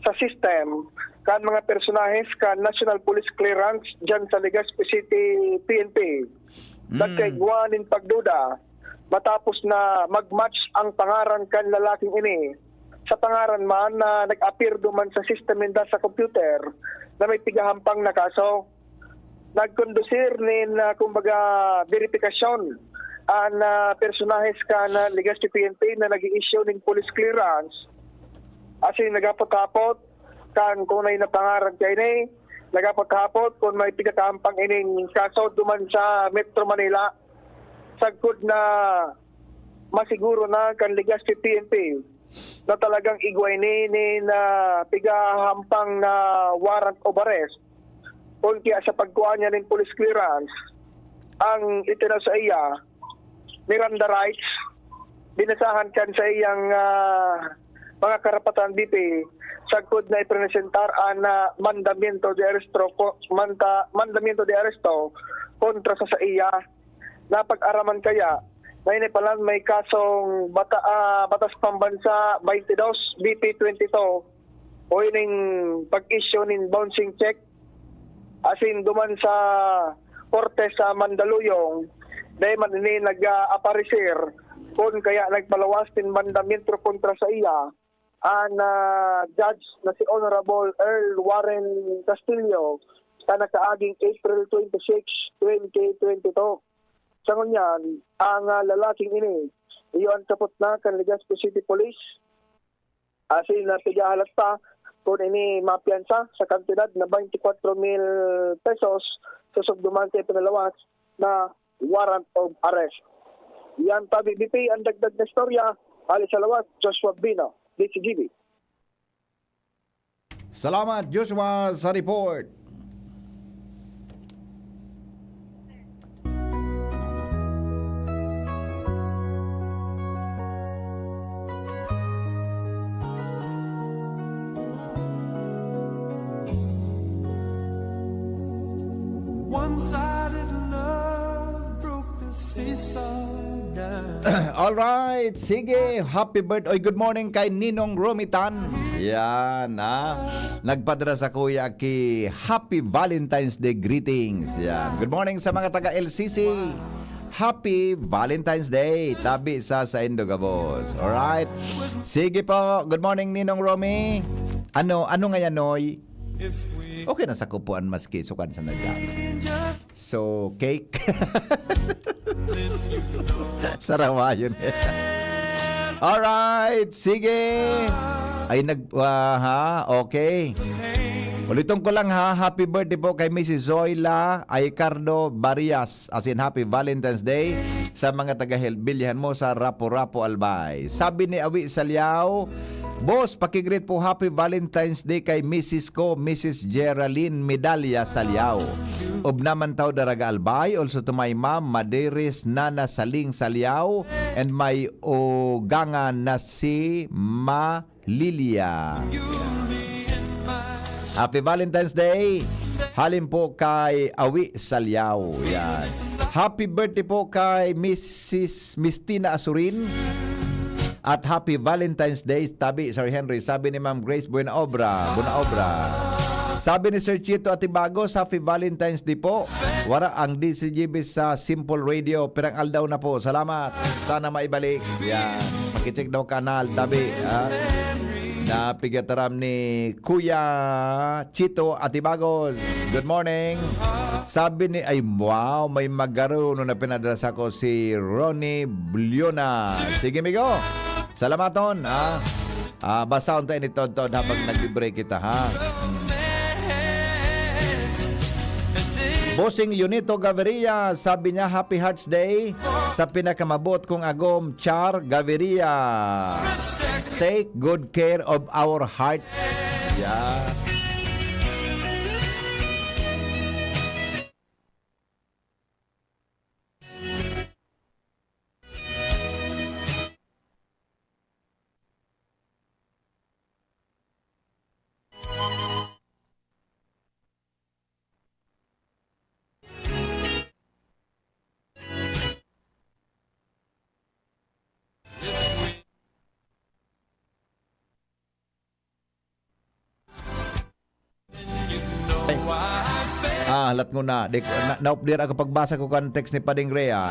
sa system kan mga personahes kan National Police Clearance dyan sa Legazpi City P N P, Mm. nagkaigwa nin pagduda matapos na mag-match ang pangaran kan lalaking ini sa pangaran man na nag-appear duman sa system ninda sa computer na may pigahampang na kaso. Nagkondusir nin, ah, kumbaga, beripikasyon an, ah, personahes kan, ah, Legazpi P N P na nag-i-issue nin police clearance. Asin naghapot-hapot kan kunay na pangaran kaini, naghapot-hapot kun may pigatahampang ining kaso duman sa Metro Manila. Sagkod na masiguro na kan Legazpi P N P na talagang igwa ini nin, ah, pigahampang na warrant of arrest, kun kaya sa pagkua niya nin police clearance, ang itinao saiya, Miranda rights, binasahan kan saiyang, ah, mga karapatan dito, sagkod na ipresentar an, ah, mandamiento de arresto ko-, manta-, mandamiento de arresto kontra sa saiya. Napag-araman kaya na ini palan may kasong bata-, ah, Batas Pambansa twenty-two, B P twenty-two, o ining pag-issue nin bouncing check. Asin duman sa korte sa Mandaluyong, dai man ini nag-aaparecer kun kaya nagpalawas nin mandamiento kontra saiya an, ah, judge na si Honorable Earl Warren Castillo sa nakaaging April twenty-six, twenty twenty-two. Sa ngunyan, ang, ah, lalaking ini, iyo an kapot na kan Legazpi City Police. Asin na pigahalat pa kun ini mapiyansa sa kantidad na twenty-four mil pesos, sosog duman sa ipinalawas na warrant of arrest. Yan, tabi, B P, ang dagdag na istorya. Ali sa lawas, Joshua Bino, D C G B. Salamat, Joshua, sa report. One-sided love broke the seesaw down. Alright, sige. Happy birthday. Oy, good morning kay Ninong Romitan. Yan, ha. Nagpadala sa kuya ki Happy Valentine's Day greetings. Yan. Good morning sa mga taga L C C. Happy Valentine's Day. Tabi sa saindo gabos. Alright. Sige po. Good morning, Ninong Romy. Ano, ano ngayon, Noy? Okay na sa kupuan maski sukan sa nagdaan. So, cake. Sarawayon. Alright, sige. Ay, nag-, ah, ha? Okay. Ulitin ko lang, ha. Happy birthday po kay Missus Zoila Aicardo Barias. As in, happy Valentine's Day sa mga taga Hel-, Villahermosa, Rapu-Rapu, Albay. Sabi ni Awi Saliao, "Boss, paki-greet po, happy Valentine's Day kay misis ko, Missus Geraldine Medalla Saliao. Of naman tao daraga Albay, also to my mom, Madiris Nana Saling Saliao, and my ugangan na si Ma Lilia." Happy Valentine's Day. Halin po kay Awi Saliao. Yan. Happy birthday po kay Missus Mistina Asurin. At happy Valentine's Day, tabi, Sir Henry. Sabi ni Ma'am Grace, buena obra, buena obra. Sabi ni Sir Chito Atibagos, happy Valentine's Day po. Wara ang D C G B sa Simple Radio. Pirang aldaw na po. Salamat. Sana maibalik. Yan. Pakicheck daw kanal, tabi, ha? Napigataram ni Kuya Chito Atibagos. Good morning. Sabi ni, ay, wow, may magaruno na pinadala sa ko si Ronnie Bliona. Sige, migo. Salamaton, ha? Ah, basahon tayo ni Todd Todd habang nagbe-break kita, ha? Hmm. Bossing Leonito Gaviria, sabi niya, "Happy Hearts Day sa pinakamabot kong agom, Char Gaviria. Take good care of our hearts." Yeah. Ah, halat ngona. Di, na, naupdir ako pagbasa ko kan text ni Pading Rhea.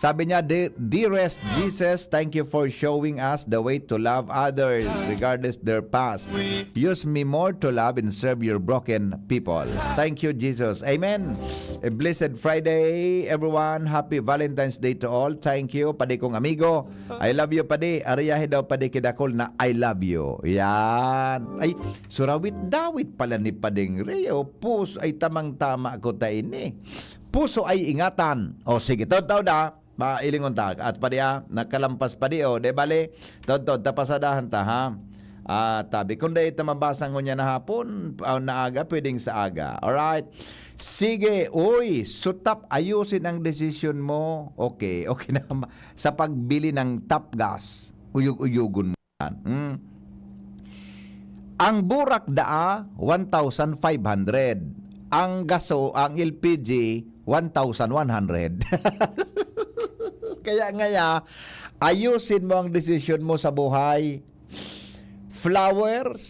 Sabi niya, "De-, Dearest Jesus, thank you for showing us the way to love others regardless their past. Use me more to love and serve your broken people. Thank you, Jesus." Amen. A blessed Friday, everyone. Happy Valentine's Day to all. Thank you, padi kong amigo. I love you, padi. Ariyahe daw, padi, kidakol na I love you. Yan. Ay, surawit-dawit pala ni Pading Rio. Puso ay tamang-tama ko ta ini. Puso ay ingatan. O sige, taw-taw da. Mailingon ta. At padi, ah, nakalampas padi, o. De bale, taw-taw, tapasadahan ta, ha? Ah, tabi. Kung dai ta mabasa ngunyan na hapon, ah, na aga, pwedeng sa aga. Alright. Sige, uy, sutap, ayusin ang desisyon mo. Okay, okay na ma-, sa pagbili ng Top Gas, uyog-uyogon mo yan. Hmm. Ang burak daa, one thousand five hundred. Ang gaso, ang L P G, one thousand one hundred. Kaya ngaya, ayusin mo ang desisyon mo sa buhay. Flowers,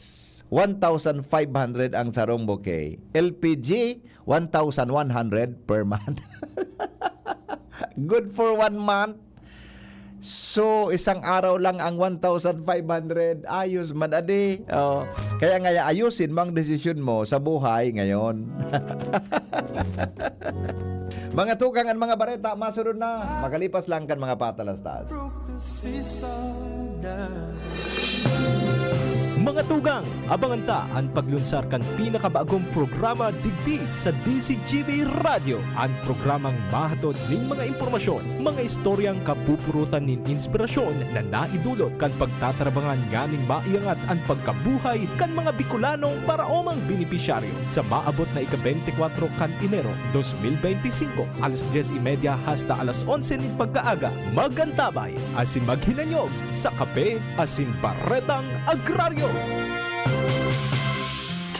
one thousand five hundred ang sarong bouquet. L P G, one thousand one hundred per month. Good for one month. So, isang araw lang ang one thousand five hundred. Ayos man, adi. Oh. Kaya ngaya, ayusin mo ang desisyon mo sa buhay ngayon. Mga tugang, ang mga bareta, masunod na. Makalipas lang kan mga patalastas. Mga tugang, abangan ta an paglunsar kan pinakabagong programa digdi sa D C G B Radyo, an programang mahatod nin mga impormasyon, mga istoryang kapupurutan nin inspirasyon na naidulot kan pagtatarabangan nganing maiangat an pagkabuhay kan mga Bicolanong paraomang benepisyaryo. Sa maabot na ika-beintikwatro kan Enero dos mil beintisinko, alas dyes y media hasta alas onse nin pagkaaga, mag-antabay asin maghinanyog sa kape asin baretang agraryo.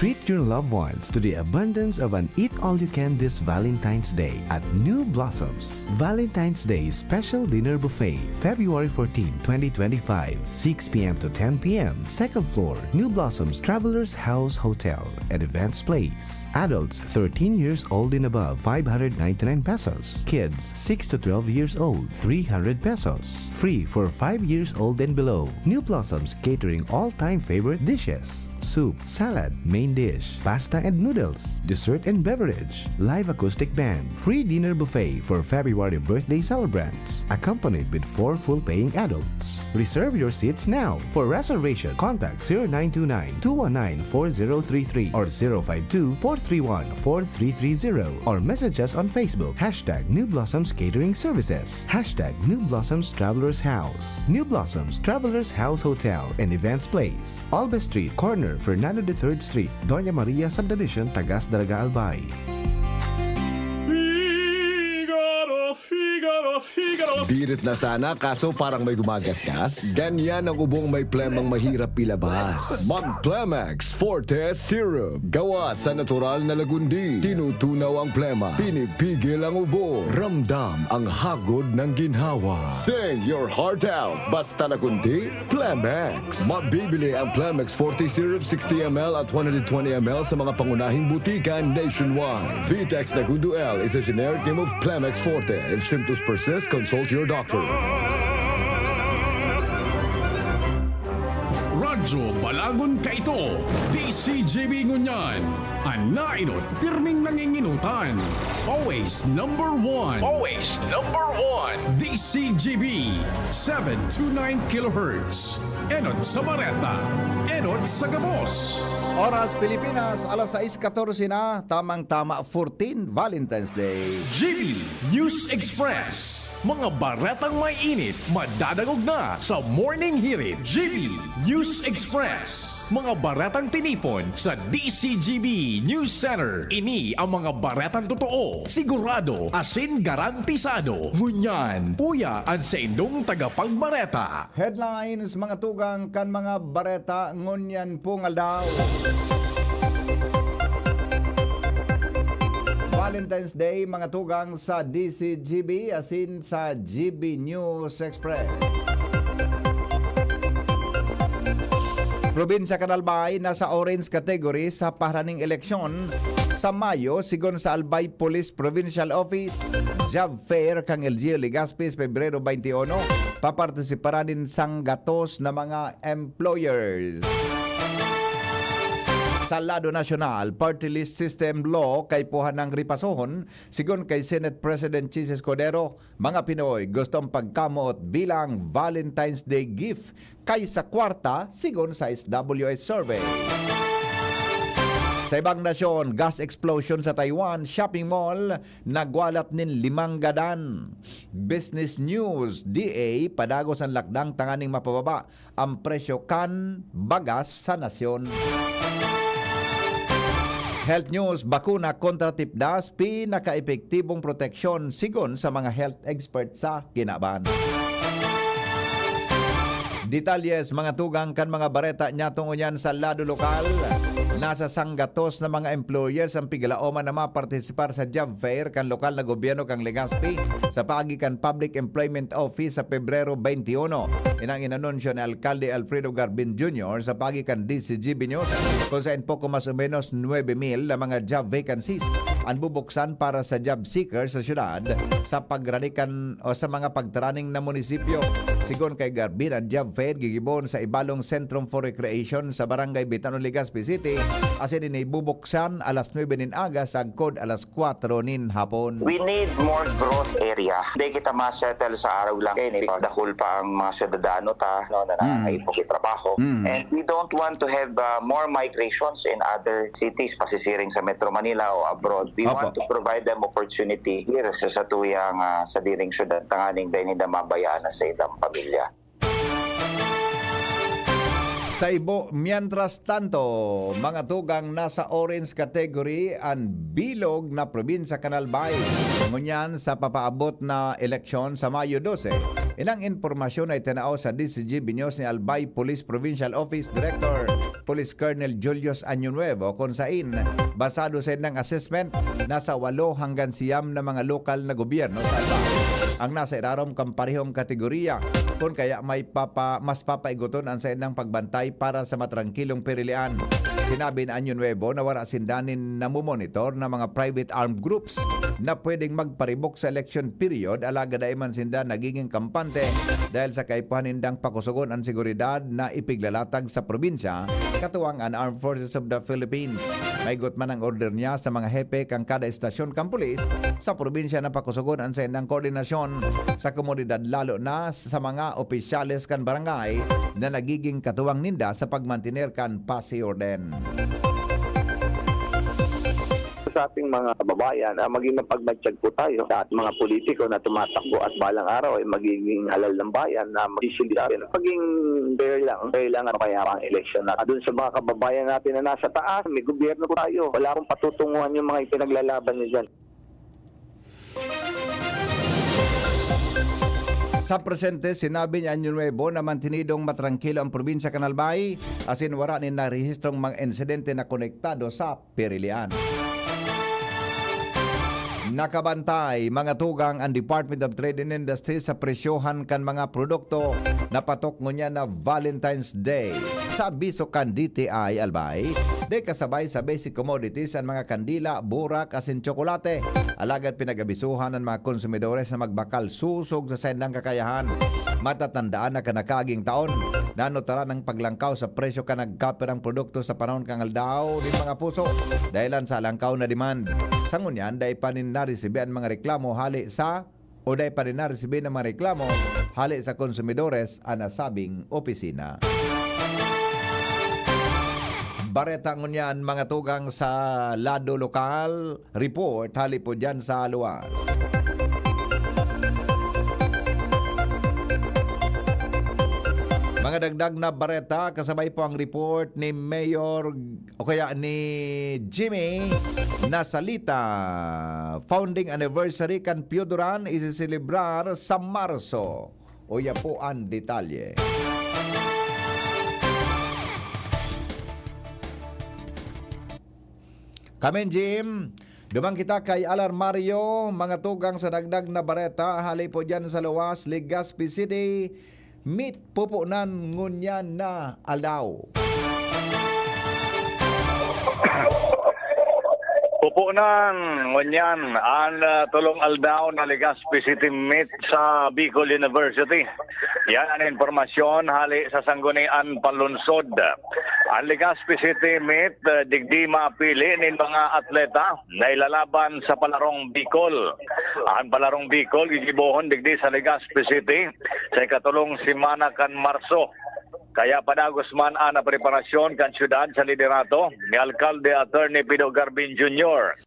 Treat your loved ones to the abundance of an eat-all-you-can this Valentine's Day at New Blossoms. Valentine's Day Special Dinner Buffet, February fourteen, twenty twenty-five, six p m to ten p m, second floor, New Blossoms Travelers House Hotel and Events Place. Adults thirteen years old and above, five hundred ninety-nine pesos. Kids six to twelve years old, three hundred pesos. Free for five years old and below. New Blossoms catering all-time favorite dishes. Soup, salad, main dish, pasta and noodles, dessert and beverage, live acoustic band, free dinner buffet for February birthday celebrants, accompanied with four full paying adults. Reserve your seats now. For reservation, contact zero nine two nine, two one nine, four zero three three or zero five two, four three one, four three three zero or message us on Facebook, hashtag New Blossoms Catering Services, hashtag New Blossoms Travelers House, New Blossoms Travelers House Hotel and Events Place, Alba Street, corner Fernando the Third Street, Doña Maria Subdivision, Tagas, Daraga, Albay. Figaro, Figaro, Figaro. Birit na sana, kaso parang may gumagasgas. Ganyan ang ubong may plemang mahirap ilabas. Mag Plemex Forte Syrup. Gawa sa natural na lagundi. Tinutunaw ang plema. Pinipigil ang ubo. Ramdam ang hagod ng ginhawa. Sing your heart out. Basta lagundi, Plemex. Mabibili ang Plemex forty Syrup sixty M L at one hundred twenty M L sa mga pangunahing butika nationwide. Vitex Nagundo L is a generic name of Plemex Forte. If symptoms persist, consult your doctor. Radyo Balagon Kaito, D C G B ngunyan, an nainot pirming nanginginutan. Always number one. Always number one. D C G B, seven two nine kilohertz. Enot sa Bareta, enot sa Gabos. Oras Pilipinas, alas sais katorse na, tamang-tama, fourteen, Valentine's Day. G B News Express. Mga baretang may init, madadangog na sa Morning Hirit. G B News Express. Mga baretang tinipon sa D C G B News Center. Ini ang mga baretang totoo, sigurado, asin garantisado. Ngunyan, uya an saindong tagapagbareta. Headlines, mga tugang kan mga bareta ngunyan pong aldaw. Valentine's Day, mga tugang sa D C G B, asin sa G B News Express. Probinsya kan Albay nasa orange category sa paharaning eleksyon sa Mayo, sigon sa Albay Police Provincial Office. Job fair kan L G U Legazpi sa Pebrero twenty-one, papartisiparan nin sanggatos na mga employers. Sa lado nasyonal, party list system law kaipuhan nang ripasohon, sigon kay Senate President Chiz Escudero. Mga Pinoy gustong pagkamoot bilang Valentine's Day gift kaysa kwarta, sigon sa S W S survey. Sa ibang nasyon, gas explosion sa Taiwan, shopping mall, nagwalat nin limang gadan. Business News, D A, padagos an lakdang tanganing mapababa ang presyo kan bagas sa nasyon. Health News, bakuna kontra tipdas, pinakaepektibong proteksyon sigon sa mga health expert sa kinaban. Detalles, mga tugang kan mga bareta niatong ngunyan sa lado lokal. Nasa sanggatos na mga employers ang piglaoman na mapartisipar sa job fair kan lokal na gobyerno kan Legazpi sa paagi kan Public Employment Office sa Pebrero twenty-one. Inang inanunsyo ni Alkalde Alfredo Garbin Junior sa paagi kan D C G B News, kung saen poko mas o menos nuebe mil na mga job vacancies an bubuksan para sa job seeker sa syudad sa pagranikan o sa mga pagtaraning na munisipyo. Sigon kay Garbin, an job fair gigibohon sa Ibalong Centrum for Recreation sa Barangay Bitano, Legazpi City, asin ini bubuksan alas nuebe nin aga sagkod alas kwatro nin hapon. We need more growth area. Di kita ma-settle sa araw lang. Kaya ni, dahul pa ang mga syudadano ta, no, na Mm. nangangaipo ki trabaho. Mm. And we don't want to have, uh, more migrations in other cities, pasisiring sa Metro Manila o abroad. We Opo. want to provide them opportunity here sa satuyang, ah, sadiring syudad, tanganing dai ninda mabayaan ang saindang pamilya. Sa ibo, mientras tanto, mga tugang, nasa orange category an bilog na probinsya kan Albay. Ngunyan sa papaabot na eleksyon sa Mayo dose, inang impormasyon na itinao sa D C G B News ni Albay Police Provincial Office Director Police Colonel Julius Año Nuevo, kun sain, basado sa indang assessment, nasa walo hanggang siyam na mga lokal na gobyerno sa Albay ang nasa irarom kan parehong kategorya, kun kaya may papa-, mas papaigoton an saindang pagbantay para sa matrangkilong pirilian. Sinabi ni Año Nuevo na wara sinda nin namomonitor na mga private armed groups na pwedeng magparibok sa election period, alagad dai man sinda nagiging kampante dahil sa kaipuhan nindang pakusogon an seguridad na ipiglalatag sa probinsya, katuwang an Armed Forces of the Philippines. Maigot man ang order niya sa mga hepe kan kada estasyon kan pulis sa probinsya na pakusogon an saindang koordinasyon sa komunidad, lalo na sa mga opisyales kan barangay na nagiging katuwang ninda sa pagmantiner kan pasi orden. Sa ating mga kababayan, ah, maging mapagmatyag po tayo sa ating mga politiko na tumatakbo at balang araw ay magiging halal ng bayan na magsisilbi sa atin. Maging fair lang, fair lang at mapayapa ang eleksyon natin. At dun sa mga kababayan natin na nasa taas, may gobyerno po tayo. Wala akong patutunguhan yung mga ipinaglalaban nyo dyan. Sa presente, sinabi ni Año Nuevo na mantenidong matrangkilo ang probinsya kan Albay, asin wara nin narehistrong mga insidente na konektado sa pirilian. Nakabantay, mga tugang, ang Department of Trade and Industry sa presyohan kan mga produkto na patok ngunyan na Valentine's Day. Sa abiso kan D T I Albay, dai kasabay sa basic commodities an mga kandila, burak, asin tsokolate. Alagad pinag-abisuhan an mga konsumidores na magbakal sosog sa saindang kakayahan. Matatandaan na kan nakaaging taon, nanutaran ang paglangkaw sa presyo kan nagkapirang produkto sa panahon kan Aldaw nin Mga Puso, dahelan sa langkaw na demand. Sa ngunyan, dai pa nin naresibi an mga reklamo hale sa, o dai pa nin naresibi an mga reklamo hale sa konsumidores an nasabing opisina. Bareta ngunyan, mga tugang, sa lado lokal. Report hale po dyan sa luwas. Mga dagdag na bareta, kasabay po ang report ni Mayor o kaya ni Jimmy Nasalita. Founding anniversary kan Pio Duran isiselebrar sa Marso. Uya po ang detalye. Kamin, Jim, duman kita kay Alarmario, mga tugang, sa dagdag na bareta, hale po dyan sa luwas, Legazpi City. Meet Pupunan ngunyan na aldaw. Pupunan ngunyan an, ah, tolong aldaw na Legazpi City Meet sa Bicol University. Yan an impormasyon hali sa Sangguniang Panlunsod. An Legazpi City Meet, ah, digdi mapili nin mga atleta na ilalaban sa Palarong Bicol. An Palarong Bicol gigibohon digdi sa Legazpi City sa ikatolong semana kan Marso. Kaya padagos man an preparasyon kan syudad sa liderato ni Alkalde Attorney Pido Garbin Junior.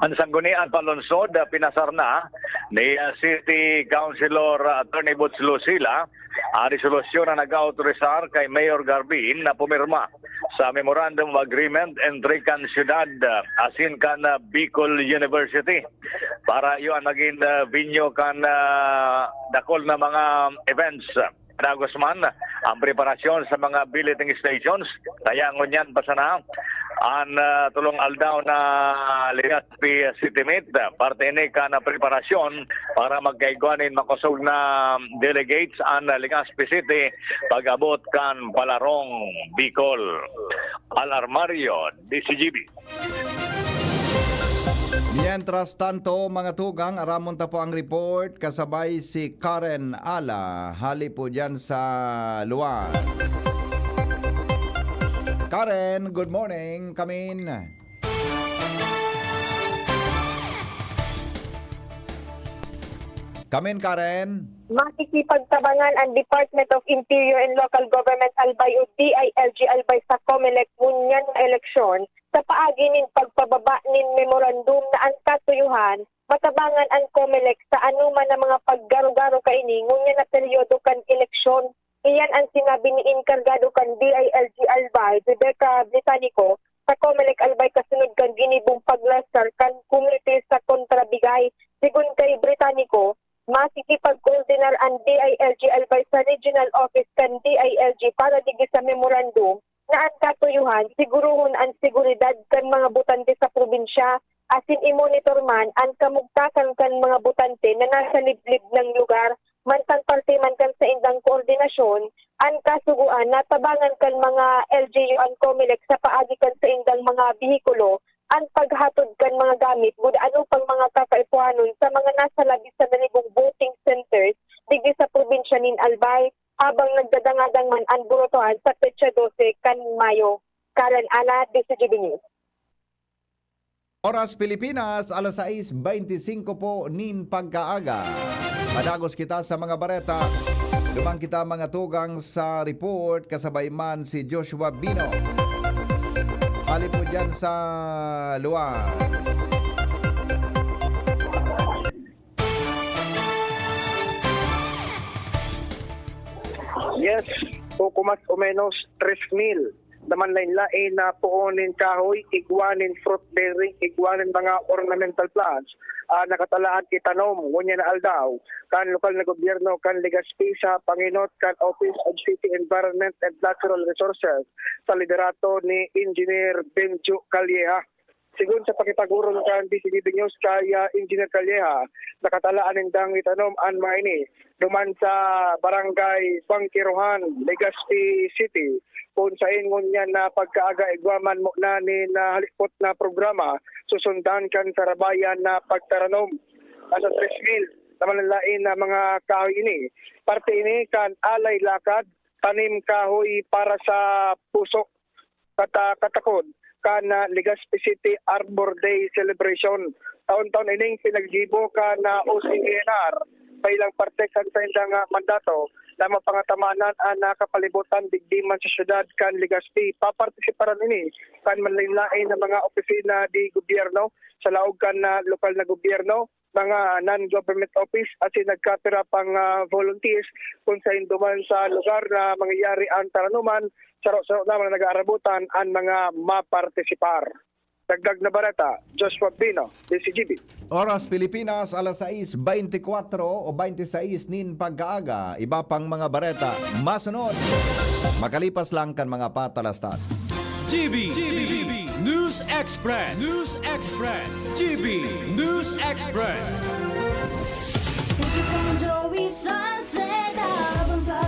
An Sangguniang Panlunsod, ah, pinasar na ni, ah, City Councilor, ah, Attorney Boots Lucila ang resolusyon na nag-autorisar kay Mayor Garbin na pumirma sa Memorandum of Agreement entre kan syudad, ah, asin kan, ah, Bicol University para iyo an magin, ah, venue kan, ah, dakul na mga events. Padagos man ang preparasyon sa mga billeting stations. Kaya ngunyan pa sana an, ah, tolong aldaw na Legazpi City Meet. Parte ini kan preparasyon para magkaigwa nin makosog na delegates an Legazpi City pag-abot kan Palarong Bicol. Al Armario, D C G B. Mientras tanto, mga tugang, aramon ta po ang report kasabay si Karen Ala, hali po dyan sa Luwas. Karen, good morning. Come in. Come in, Karen. Makikipagtabangan ang Department of Interior and Local Government Albay o D I L G Albay sa Comelec ngunyan na eleksyon sa paagi nin pagpababa nin memorandum na an katuyuhan matabangan an Comelec sa anoman na mga paggaro-garo kaini ngunyan na peryodo kan eleksyon. Iyan an sinabi ni Enkargado kan D I L G Albay, Rebecca Britanico, sa Comelec Albay kasunod kan ginibong paglastar kan komite sa kontrabigay. Sigon kay Britanico, makikipagkoordinar an D I L G Albay sa regional office kan D I L G para digdi sa memorandum na an katuyuhan sigurohon an seguridad kan mga botante sa probinsya, asin i-monitor man an kamugtakan kan mga botante na nasa liblib nang lugar. Mantang parte man kan saindang koordinasyon, an kasugoan natabangan kan mga L G U an Comelec sa paagi kan saindang mga behikulo, an paghatod kan mga gamit, gud ano pang mga kakaipuhanon sa mga nasa labis sa nalibong voting centers digdi sa probinsya nin Albay, habang nagdadangadang man an burotohan sa petsa dose kan Mayo. Karen Ala, D C G B News. Oras Pilipinas, alas sais beintisinko po nin pagkaaga. Padagos kita sa mga bareta. Duman kita, mga tugang, sa report, kasabay man si Joshua Bino. Hali po dyan sa Luwas. Yes, poco mas o menos tres mil na manlaen-laen na puon nin kahoy, igwa nin fruit bearing, igwa nin mga ornamental plants, ah, nakatalaan itanom ngunyan na aldaw kan lokal na gobyerno kan Legazpi sa pangenot kan Office of City Environment and Natural Resources sa liderato ni Engineer Benjo Calleja. Sigon sa pakipag-orong kan D C G B News kay, ah, Engineer Calleja, nakatalaan nindang itanom an mga ini duman sa Barangay Bangkirohan, Legazpi City, kun saen ngunyan na pagkaaga igwa man mo na nin, ah, halipot na programa susundan kan sarabayan na pagtaranom. Nasa tres mil na manlaen na mga kahoy ini. Parte ini kan Alay Lakad, Tanim Kahoy para sa Puso kata-, katakod kan, ah, Legazpi City Arbor Day Celebration. Taon-taon ining pinaggibo kan, ah, O C P N R bilang parte kan saindang, ah, mandato na mapangatamanan an, ah, kapalibutan digdi man sa syudad kan Legazpi. Papartisiparan ini kan manlaen-laen na mga opisina di gobyerno sa laog kan, ah, lokal na gobyerno, mga non-government office asin nagkapira pang, ah, volunteers kun saen duman sa lugar na mangyayari an taranuman, saro-saro naman na nag-aarabotan an mga mapartisipar. Dagdag na bareta, Joshua Bino, D C G B. Oras Pilipinas, alas sais beintikwatro o beintisais nin pagkaaga. Iba pang mga bareta masunod makalipas lang kan mga patalastas. G B, G B, News Express. News Express. G B News Express. Ito pang Joey Sunset, habang sa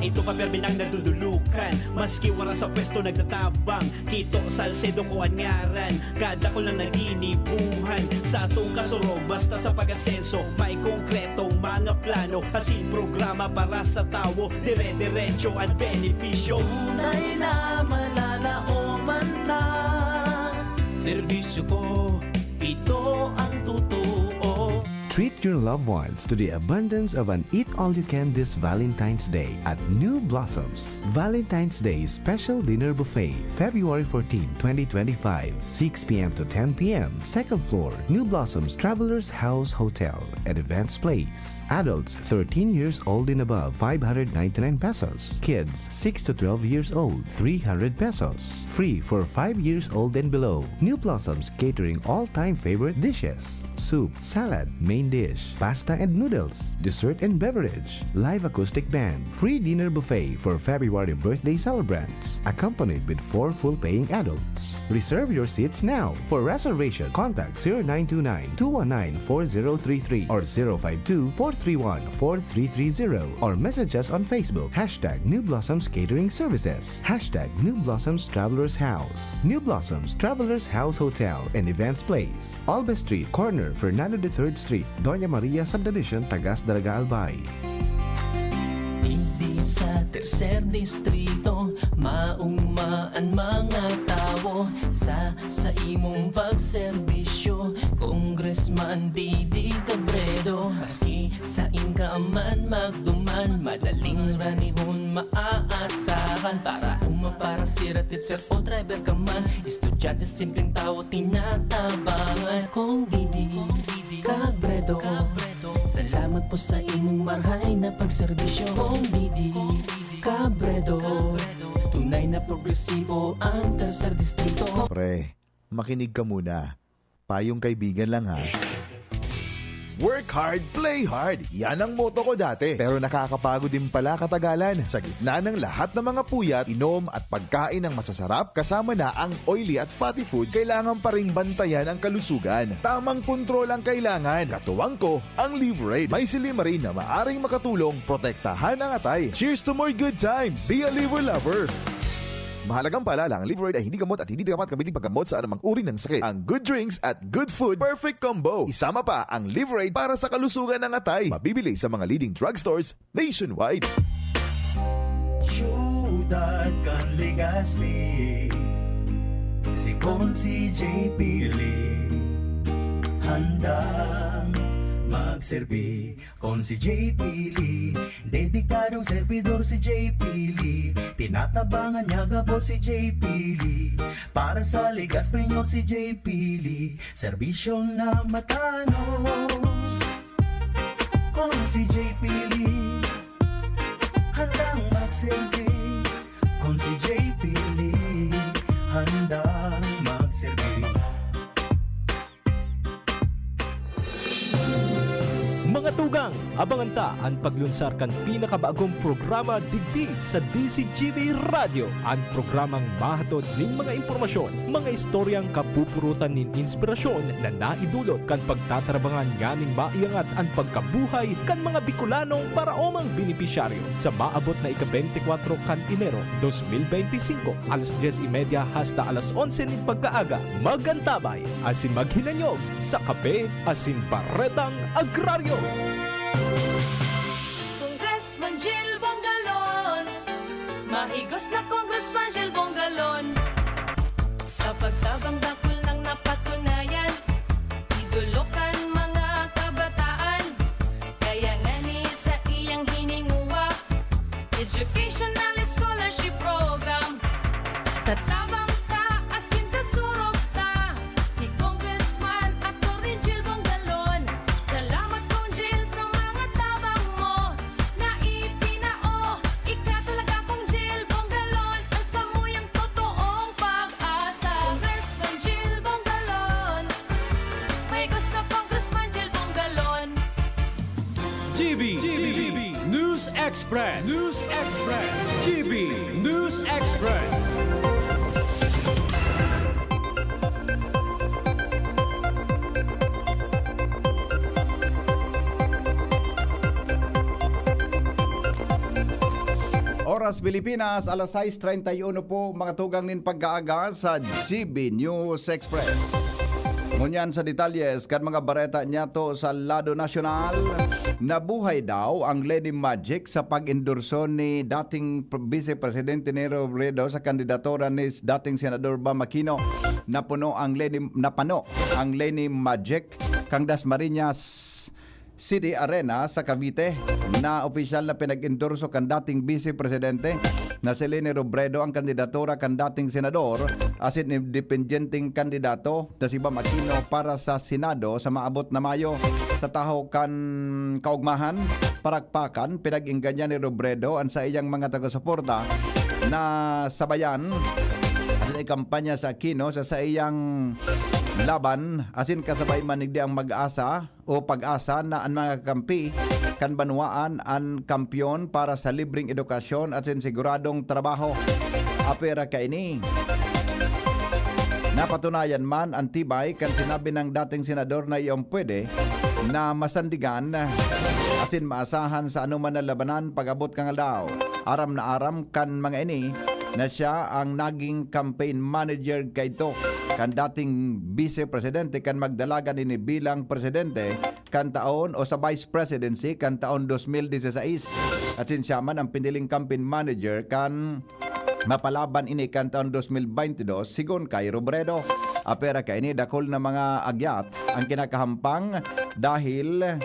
Ito pa permi nang nadudulukan, maski wara sa pwesto nagtatabang. Kito Salcedo ko an ngaran, kadakul na naginibuhan. Sa atong kasurog, basta sa pag-asenso, may konkretong mga plano. Asin programa para sa tawo, dire-diretso an benepisyo. Tunay na malalaoman ta. Serbisyo ko, ito ang totoo. Treat your loved ones to the abundance of an eat-all-you-can this Valentine's Day at New Blossoms. Valentine's Day Special Dinner Buffet, February fourteen, twenty twenty-five, six p m to ten p m, second floor, New Blossoms Travelers House Hotel and Events Place. Adults thirteen years old and above, five hundred ninety-nine pesos. Kids six to twelve years old, three hundred pesos. Free for five years old and below. New Blossoms catering all-time favorite dishes. Soup, salad, main dish, pasta and noodles, dessert and beverage, live acoustic band, free dinner buffet for February birthday celebrants, accompanied with four full paying adults. Reserve your seats now. For reservation, contact zero nine two nine, two one nine, four zero three three or zero five two, four three one, four three three zero or message us on Facebook, hashtag New Blossoms Catering Services, hashtag New Blossoms Travelers House, New Blossoms Travelers House Hotel and Events Place, Alba Street, corner Fernando the Third Street, Doña Maria Subdivision, Tagas, Daraga, Albay. Digdi sa Tercer Distrito, mauma an mga tawo sa, sa imong pagserbisyo, Congressman Didi Cabredo. Maski sain ka man magduman, madaling ranihon maaasahan. Para uma, para sira, teacher o driver ka man, estudyante, simpleng tawo, tinatabangan. Kong Didi Cabredo, salamat po sa imong marhay na pagserbisyo. Kong Didi Cabredo, tunay na progresibo ang Tercer Distrito. Pre, makinig ka muna. Payong kaibigan lang, ha. Work hard, play hard. Yan ang motto ko dati. Pero nakakapagod din pala katagalan. Sa gitna ng lahat ng mga puyat, inom at pagkain ng masasarap, kasama na ang oily at fatty foods, kailangan pa ring bantayan ang kalusugan. Tamang kontrol ang kailangan. Katuwang ko, ang Liverade. May silymarin na maaring makatulong protektahan ang atay. Cheers to more good times! Be a Liver Lover! Mahalagang paalala, ang Liverade ay hindi gamot at hindi dapat gamitin paggamot sa anumang uri ng sakit. Ang good drinks at good food, perfect combo. Isama pa ang Liverade para sa kalusugan ng atay. Mabibili sa mga leading drugstores nationwide. Siyudad kan Legazpi, si Consi J P Lee, handang magserbi. Consi J P Lee, dedikadong servidor si J P Lee. Tinatabangan niya gabos si J P Lee. Para sa Legazpeño si J P Lee, serbisyong na matanos. Consi J P Lee, handang magserbi. Consi J P Lee, handang magserbi. Mga tugang, abangan ta an paglunsar kan pinakabagong programa digdi sa D Z G B Radyo, an programang mahatod nin mga impormasyon, mga istoryang kapupurutan nin inspirasyon na naidulot kan pagtatarabangan nganing maiangat an pagkabuhay kan mga Bicolanong paraomang benepisyaryo. Sa maabot na ika-beintikwatro kan Enero dos mil beintisinko, alas dyes y media hasta alas onse nin pagkaaga, magantabay asin maghinanyog sa Kape asin Baretang Agraryo. Congressman Gil Bongalon, mahigos na Congressman Gil Bongalon. Sa pagtabang dakul nang napatunayan, idolo kan mga kabataan. Kaya ngani sa iyang hininguwa, Educational Scholarship Program. Tatabang ta asin tasurog ta si Congressman Attorney Gil Bongalon. Salamat, Cong Gil, sa mga tabang mo na itinao. Ika talaga, Cong Gil Bongalon, ang samuyang totoong pag-asa. Congressman Gil Bongalon, may gusto, Congressman Gil Bongalon. G B, G B, News Express, News Express, G B News Express. Sa Pilipinas, alas sais treinta y uno po, mga tugang nin pag-aaga sa G B News Express. Ngunyan sa detalles kan mga bareta niyato sa lado nasyonal, nabuhay daw ang Leni Magic sa pag-endorso ni dating Vice Presidente Nero Robredo sa kandidatura ni dating Senador Bam Aquino. Napuno ang Leni, napano ang Leni Magic kan Dasmariñas City Arena sa Cavite na opisyal na pinag-endorso kan dating Vice Presidente na si Leni Robredo ang kandidatura kan dating senador asin independenteng kandidato na si Bam Aquino para sa Senado sa maabot na Mayo. Sa tahaw kan kaugmahan, parakpakan, pinag-ingganyan ni Robredo an saiyang mga taga-suporta na sabayan asin ikampanya si Aquino sa saiyang laban asin kasabay man digdi ang mag-asa o pag-asa na an mga kakampi kan banwaan an kampiyon para sa libreng edukasyon asin siguradong trabaho. Apwera kaini, napatunayan man an tibay kan sinabi ng dating senador na iyong pwede na masandigan asin maasahan sa anoman na labanan pag-abot kan aldaw. Aram na aram kan mga ini na siya ang naging campaign manager kaidto kan dating Vice Presidente kan magdalagan ini bilang presidente kan taon o sa vice presidency kan taon dos mil dieciséis. Asin siya man ang piniling campaign manager kan mapalaban ini kan taon dos mil baynte dos, sigon kay Robredo. Apwera kaini, dakul na mga agyat ang kinakahampang dahil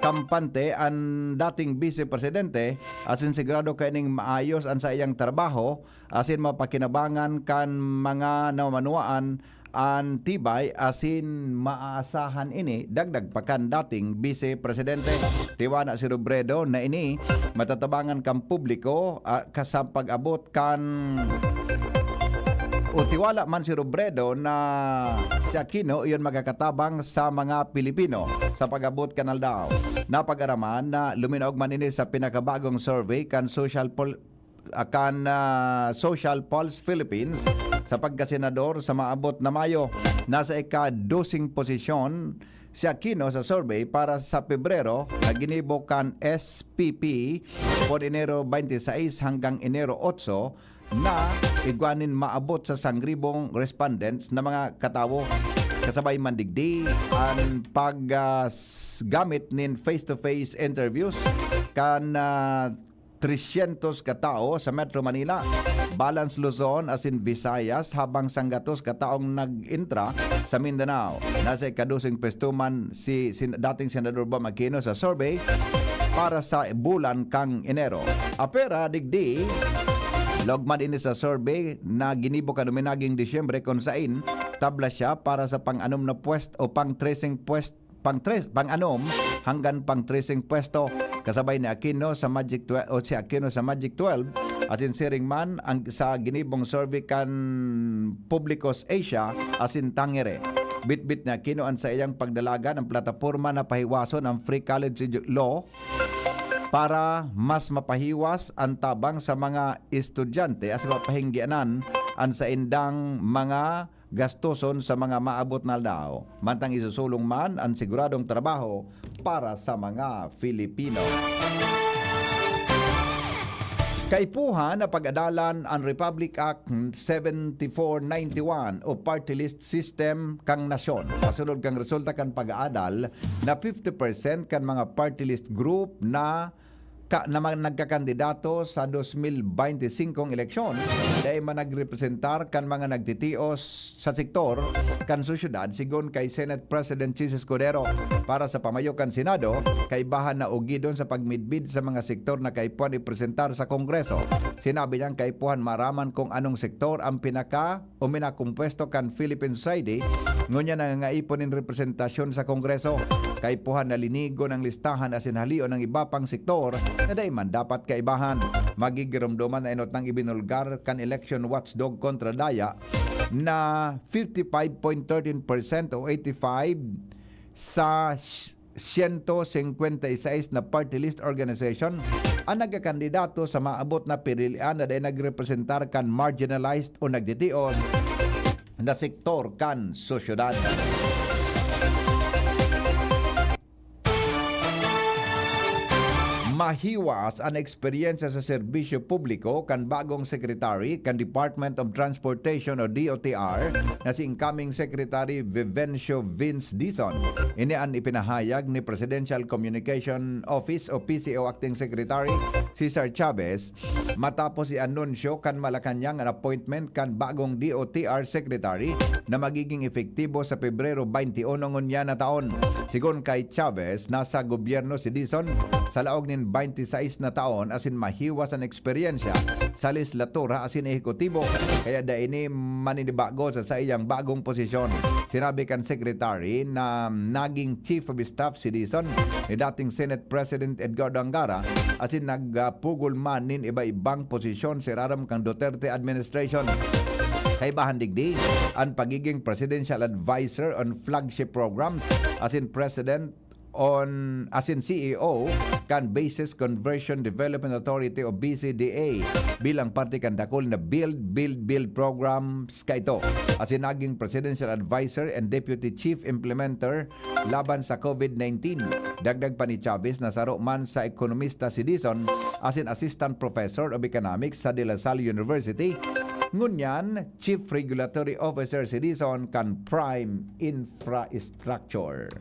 kampante an dating Vice Presidente asin sigurado kaining maayos an saiyang trabaho asin mapakinabangan kan mga namanuaan an tibay asin maaasahan ini dagdag pa kan dating Vice Presidente. Tiwana si Robredo na ini matatabangan kan publiko, ah, ka sa pag-abot kan o tiwala man si Robredo na si Aquino iyon magkakatabang sa mga Pilipino sa pag-abot kan aldaw. Napag-araman na luminaog man ini sa pinakabagong survey kan Social Pol-, ah, kan, ah, Social Pulse Philippines sa pagkasenador sa maabot na Mayo. Nasa ika-doseng posisyon si Aquino sa survey para sa Pebrero na ginibo kan S P P for Enero twenty-six hanggang Enero otso na igwa nin maabot sa sangribong respondents na mga katawo. Kasabay man digdi an pag, ah, s-, gamit nin face-to-face interviews kan, ah, tresyentos ka tawo sa Metro Manila, Balance Luzon asin Visayas, habang sanggatos ka taong nag-entra sa Mindanao. Nasa ikadoseng pwesto man si sin-, dating Senador Bam Aquino sa survey para sa bulan kan Enero. Apwera digdi, logman ini sa survey na ginibo kan uminaging Disyembre, kun sain tabla siya para sa pang-anom na pwesto o pang-treseng pwesto, pang-tres, pang-anom hanggang pang-treseng pwesto, kasabay ni Aquino sa Magic Twelve, o si Aquino sa Magic Twelve, asin siring man ang sa ginibong survey kan Publicos Asia asin Tangere. Bitbit ni Aquino an saiyang pagdalagan ang plataporma na pahiwason ang free college edu-, law para mas mapahiwas ang tabang sa mga estudyante asin mapahinggianan an saindang mga gastoson sa mga maabot na aldaw, mantang isusulong man an siguradong trabaho para sa mga Filipino. Kaipuhan na pag-adalan an Republic Act seventy-four ninety-one o Party List System kan nasyon. Kasunod kan resulta kan pag-aadal na fifty percent kan mga party list group na ka, na mga nagkakandidato sa dos mil beinti singkong eleksyon, dai man nagrepresentar kan mga nagtitios sa sektor kan sosyedad, sigon kay Senate President Chiz Escudero. Para sa pamayo kan Senado, kaibahan na ugidon sa pagmidbid sa mga sektor na kaipuhan ipresentar sa Kongreso. Sinabi niyang kaipuhan maaraman kung anong sektor ang pinaka o minakompuesto kan Philippine Society, ngunyan nangangaipon nin representasyon sa Kongreso. Kaipuhan na linigon ang listahan asin halion ang iba pang sektor na dai man dapat kaibahan. Magigiromdoman na enot nang ibinulgar kan election watchdog kontra daya na fifty-five point thirteen percent o eighty-five sa siyento singkwenta y seis na party list organization an nagkakandidato sa maabot na pinilian na dai nagrepresentar kan marginalized o nagtitios na sektor kan sosyedad. Mahiwas an eksperyensya sa serbisyo publiko kan bagong secretary kan Department of Transportation o D O T R na si incoming Secretary Vivencio Vince Dizon. Ini an ipinahayag ni Presidential Communication Office o P C O Acting Secretary Cesar Chavez matapos i-anunsyo kan Malacañang an appointment kan bagong D O T R Secretary na magiging epektibo sa Pebrero twenty-one ngunyan na taon. Sigon kay Chavez, nasa gobyerno si Dizon sa laog nin twenty-six na taon asin mahiwas an eksperyensya sa lehislatura asin ehekutibo, kaya dai ini maninibago sa saiyang bagong posisyon. Sinabi kan secretary na naging chief of staff si Dizon ni dating Senate President Edgardo Angara asin nagpugol man nin iba-ibang posisyon sa irarom kan Duterte administration. Kaibahan digdi, an pagiging presidential advisor on flagship programs asin president on, asin C E O kan Bases Conversion Development Authority o B C D A bilang parte kan dakul na Build, Build, Build programs kaito. Asin naging presidential advisor and deputy chief implementer laban sa COVID nineteen. Dagdag pa ni Chavez na saro man sa ekonomista si Dizon asin assistant professor of economics sa De La Salle University. Ngunyan, Chief Regulatory Officer si Dizon kan Prime Infrastructure.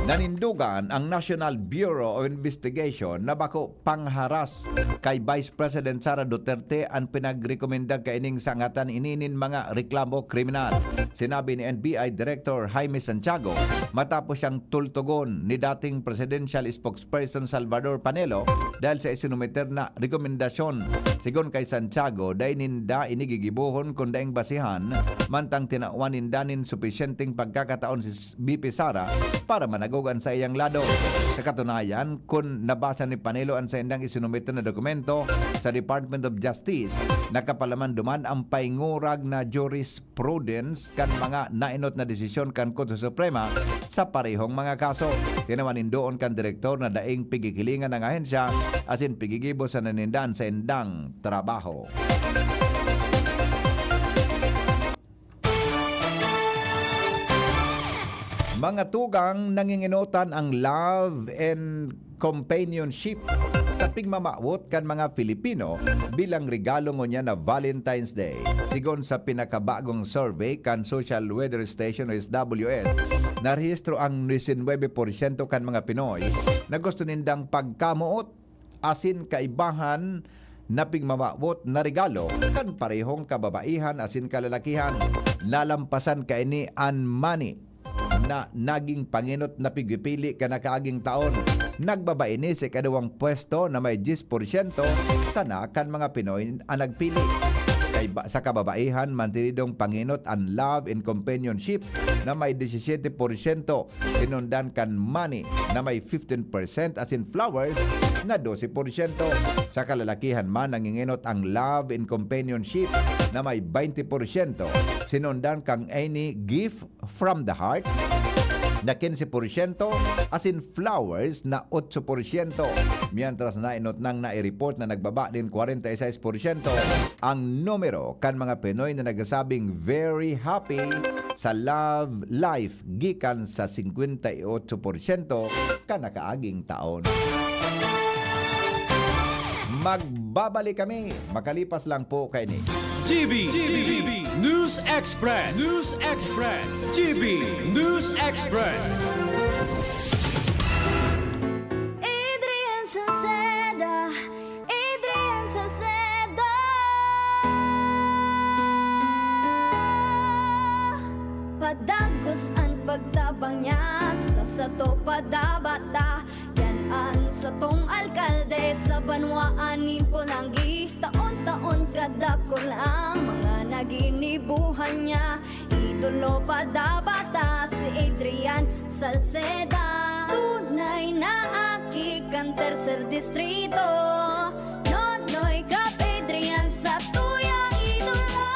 Nanindugan ang National Bureau of Investigation na bako pangharas kay Vice President Sara Duterte an pinagrekomenda kaining sangatan ini nin mga reklamo kriminal. Sinabi ni N B I Director Jaime Santiago matapos siyang tultugon ni dating presidential spokesperson Salvador Panelo dahil sa isinumiter na rekomendasyon. Sigon kay Santiago, dai ninda ini gigibohon kun daing basihan, mantang tinawan ninda nin supisyenteng pagkakataon si V P Sara para managog an saiyang lado. Sa katunayan, kun nabasa ni Panelo an saindang isinumiter na dokumento sa Department of Justice, nakapalaman duman an paingurag na jurisprudence kan mga naenot na desisyon kan Korte Suprema sa parehong mga kaso. Tinawan nin doon kan direktor na daing pigikilingan ang ahensya asin pigigibo sana ninda an saindang trabaho. Mga tugang, nangingenotan ang love and companionship sa pigmamawot kan mga Filipino bilang regalo ngunyan na Valentine's Day. Sigon sa pinakabagong survey kan Social Weather Station o S W S, narehistro ang nuwebe por syento kan mga Pinoy na gusto nindang pagkamoot asin kaibahan na pigmamawot na regalo kan parehong kababaihan asin kalalakihan. Nalampasan kaini an money na naging pangenot na pigpipili kan nakaaging taon. Nagbaba ini sa ikaduwang pwesto na may diyes porsyento sana kan mga Pinoy an nagpili. Kay ba, sa kababaihan, mantinidong pangenot an love and companionship na may disisyete porsyento, sinundan kan money na may fifteen percent asin flowers na dose porsyento. Sa kalalakihan man, nangingenot ang love and companionship na may baynte porsyento, sinundan kan any gift from the heart na kinse porsyento asin flowers na otso porsyento, mientras naenot nang nai-report na nagbaba nin kwarenta y seis porsyento ang numero kan mga Pinoy na nagsasabing very happy sa love life gikan sa singkwenta y otso porsyento kan nakaaging taon. Magbabalik kami makalipas lang po kaini. G B, G B, News Express, News Express, G B News Express. Adrian Salceda, Adrian Salceda. Padagos an pagtabang niya sa sato padabata. Yan an satong alkalde sa banwaan nin Polangui. Taon-taon kadakul ang mga naginibuhan niya. Idolo padabata si Adrian Salceda. Tunay na aki kan Tercer Distrito. Nonoy Cap Adrian sa tuyang idolo.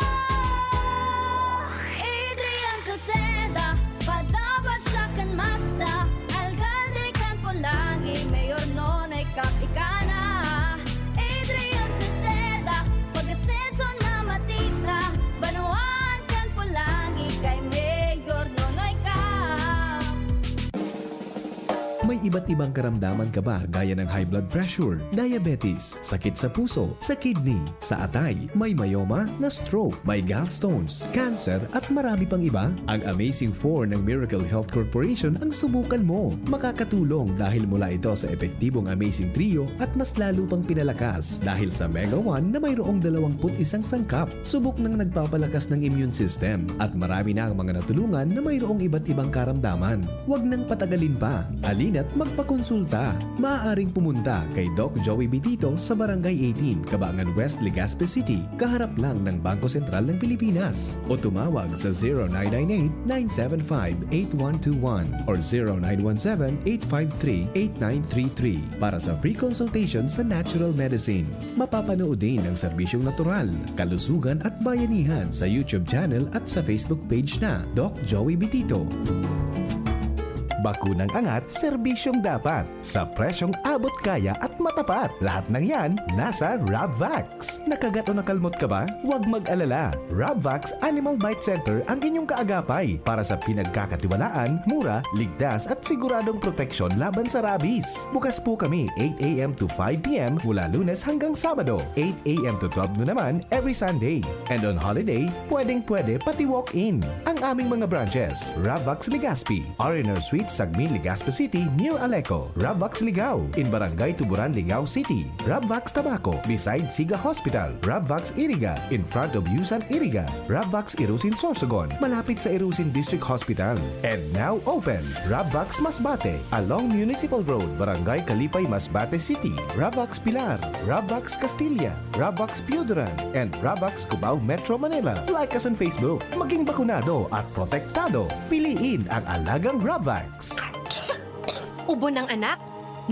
Adrian Salceda, padaba siya kan masa. Alkalde kan Polangui, Mayor Nonoy Cap ika na. Adrian Salceda, pag-asenso na matita. Banwaan kan Polangui kay Mayor Nonoy Cap. May iba't ibang karamdaman ka ba gaya ng high blood pressure, diabetes, sakit sa puso, sa kidney, sa atay, may myoma, na-stroke, may gallstones, cancer at marami pang iba? Ang Amazing four ng Miracle Health Corporation ang subukan mo. Makakatulong dahil mula ito sa epektibong Amazing Trio at mas lalo pang pinalakas dahil sa Mega one na mayroong dalawang put isang sangkap. Subok nang nagpapalakas ng immune system at marami na ang mga natulungan na mayroong iba't ibang karamdaman. Huwag nang patagalin pa. Halina't magpakonsulta. Maaaring pumunta kay Doc Joey Bitito sa Barangay eighteen, Kabangan West, Legazpi City, kaharap lang ng Bangko Sentral ng Pilipinas. O tumawag sa zero nine nine eight, nine seven five, eight one two one or zero nine one seven, eight five three, eight nine three three para sa free consultation sa natural medicine. Mapapanood din ang serbisyong natural, kalusugan at bayanihan sa YouTube channel at sa Facebook page na Doc Joey Bitito. Bakunang angat, serbisyong dapat, sa presyong abot kaya at matapat. Lahat ng yan, nasa Rabvax. Nakagat o nakalmot ka ba? Huwag mag-alala. Rabvax Animal Bite Center ang inyong kaagapay para sa pinagkakatiwalaan, mura, ligtas at siguradong proteksyon laban sa rabies. Bukas po kami eight a m to five p m mula Lunes hanggang Sabado, eight a m to twelve noon naman every Sunday. And on holiday, pwedeng-pwede pati walk-in. Ang aming mga branches, Ravvax Legazpi, R and R Suite, Sagmin, Legazpi City, near Aleco, Ravvax Ligao, in Barangay Tuburan, Ligao City, Ravvax Tabaco, beside Siga Hospital, Ravvax Iriga, in front of Yusan Iriga, Ravvax Irusin, Sorsogon, malapit sa Irusin District Hospital. And now open, Ravvax Masbate, along Municipal Road, Barangay Kalipay, Masbate City, Ravvax Pilar, Ravvax Castilla, Ravvax Pioduran, and Ravvax Cubao, Metro Manila. Like us on Facebook. Maging bakunado at protektado. Piliin ang alagang Ravvax. Ubo ng anak?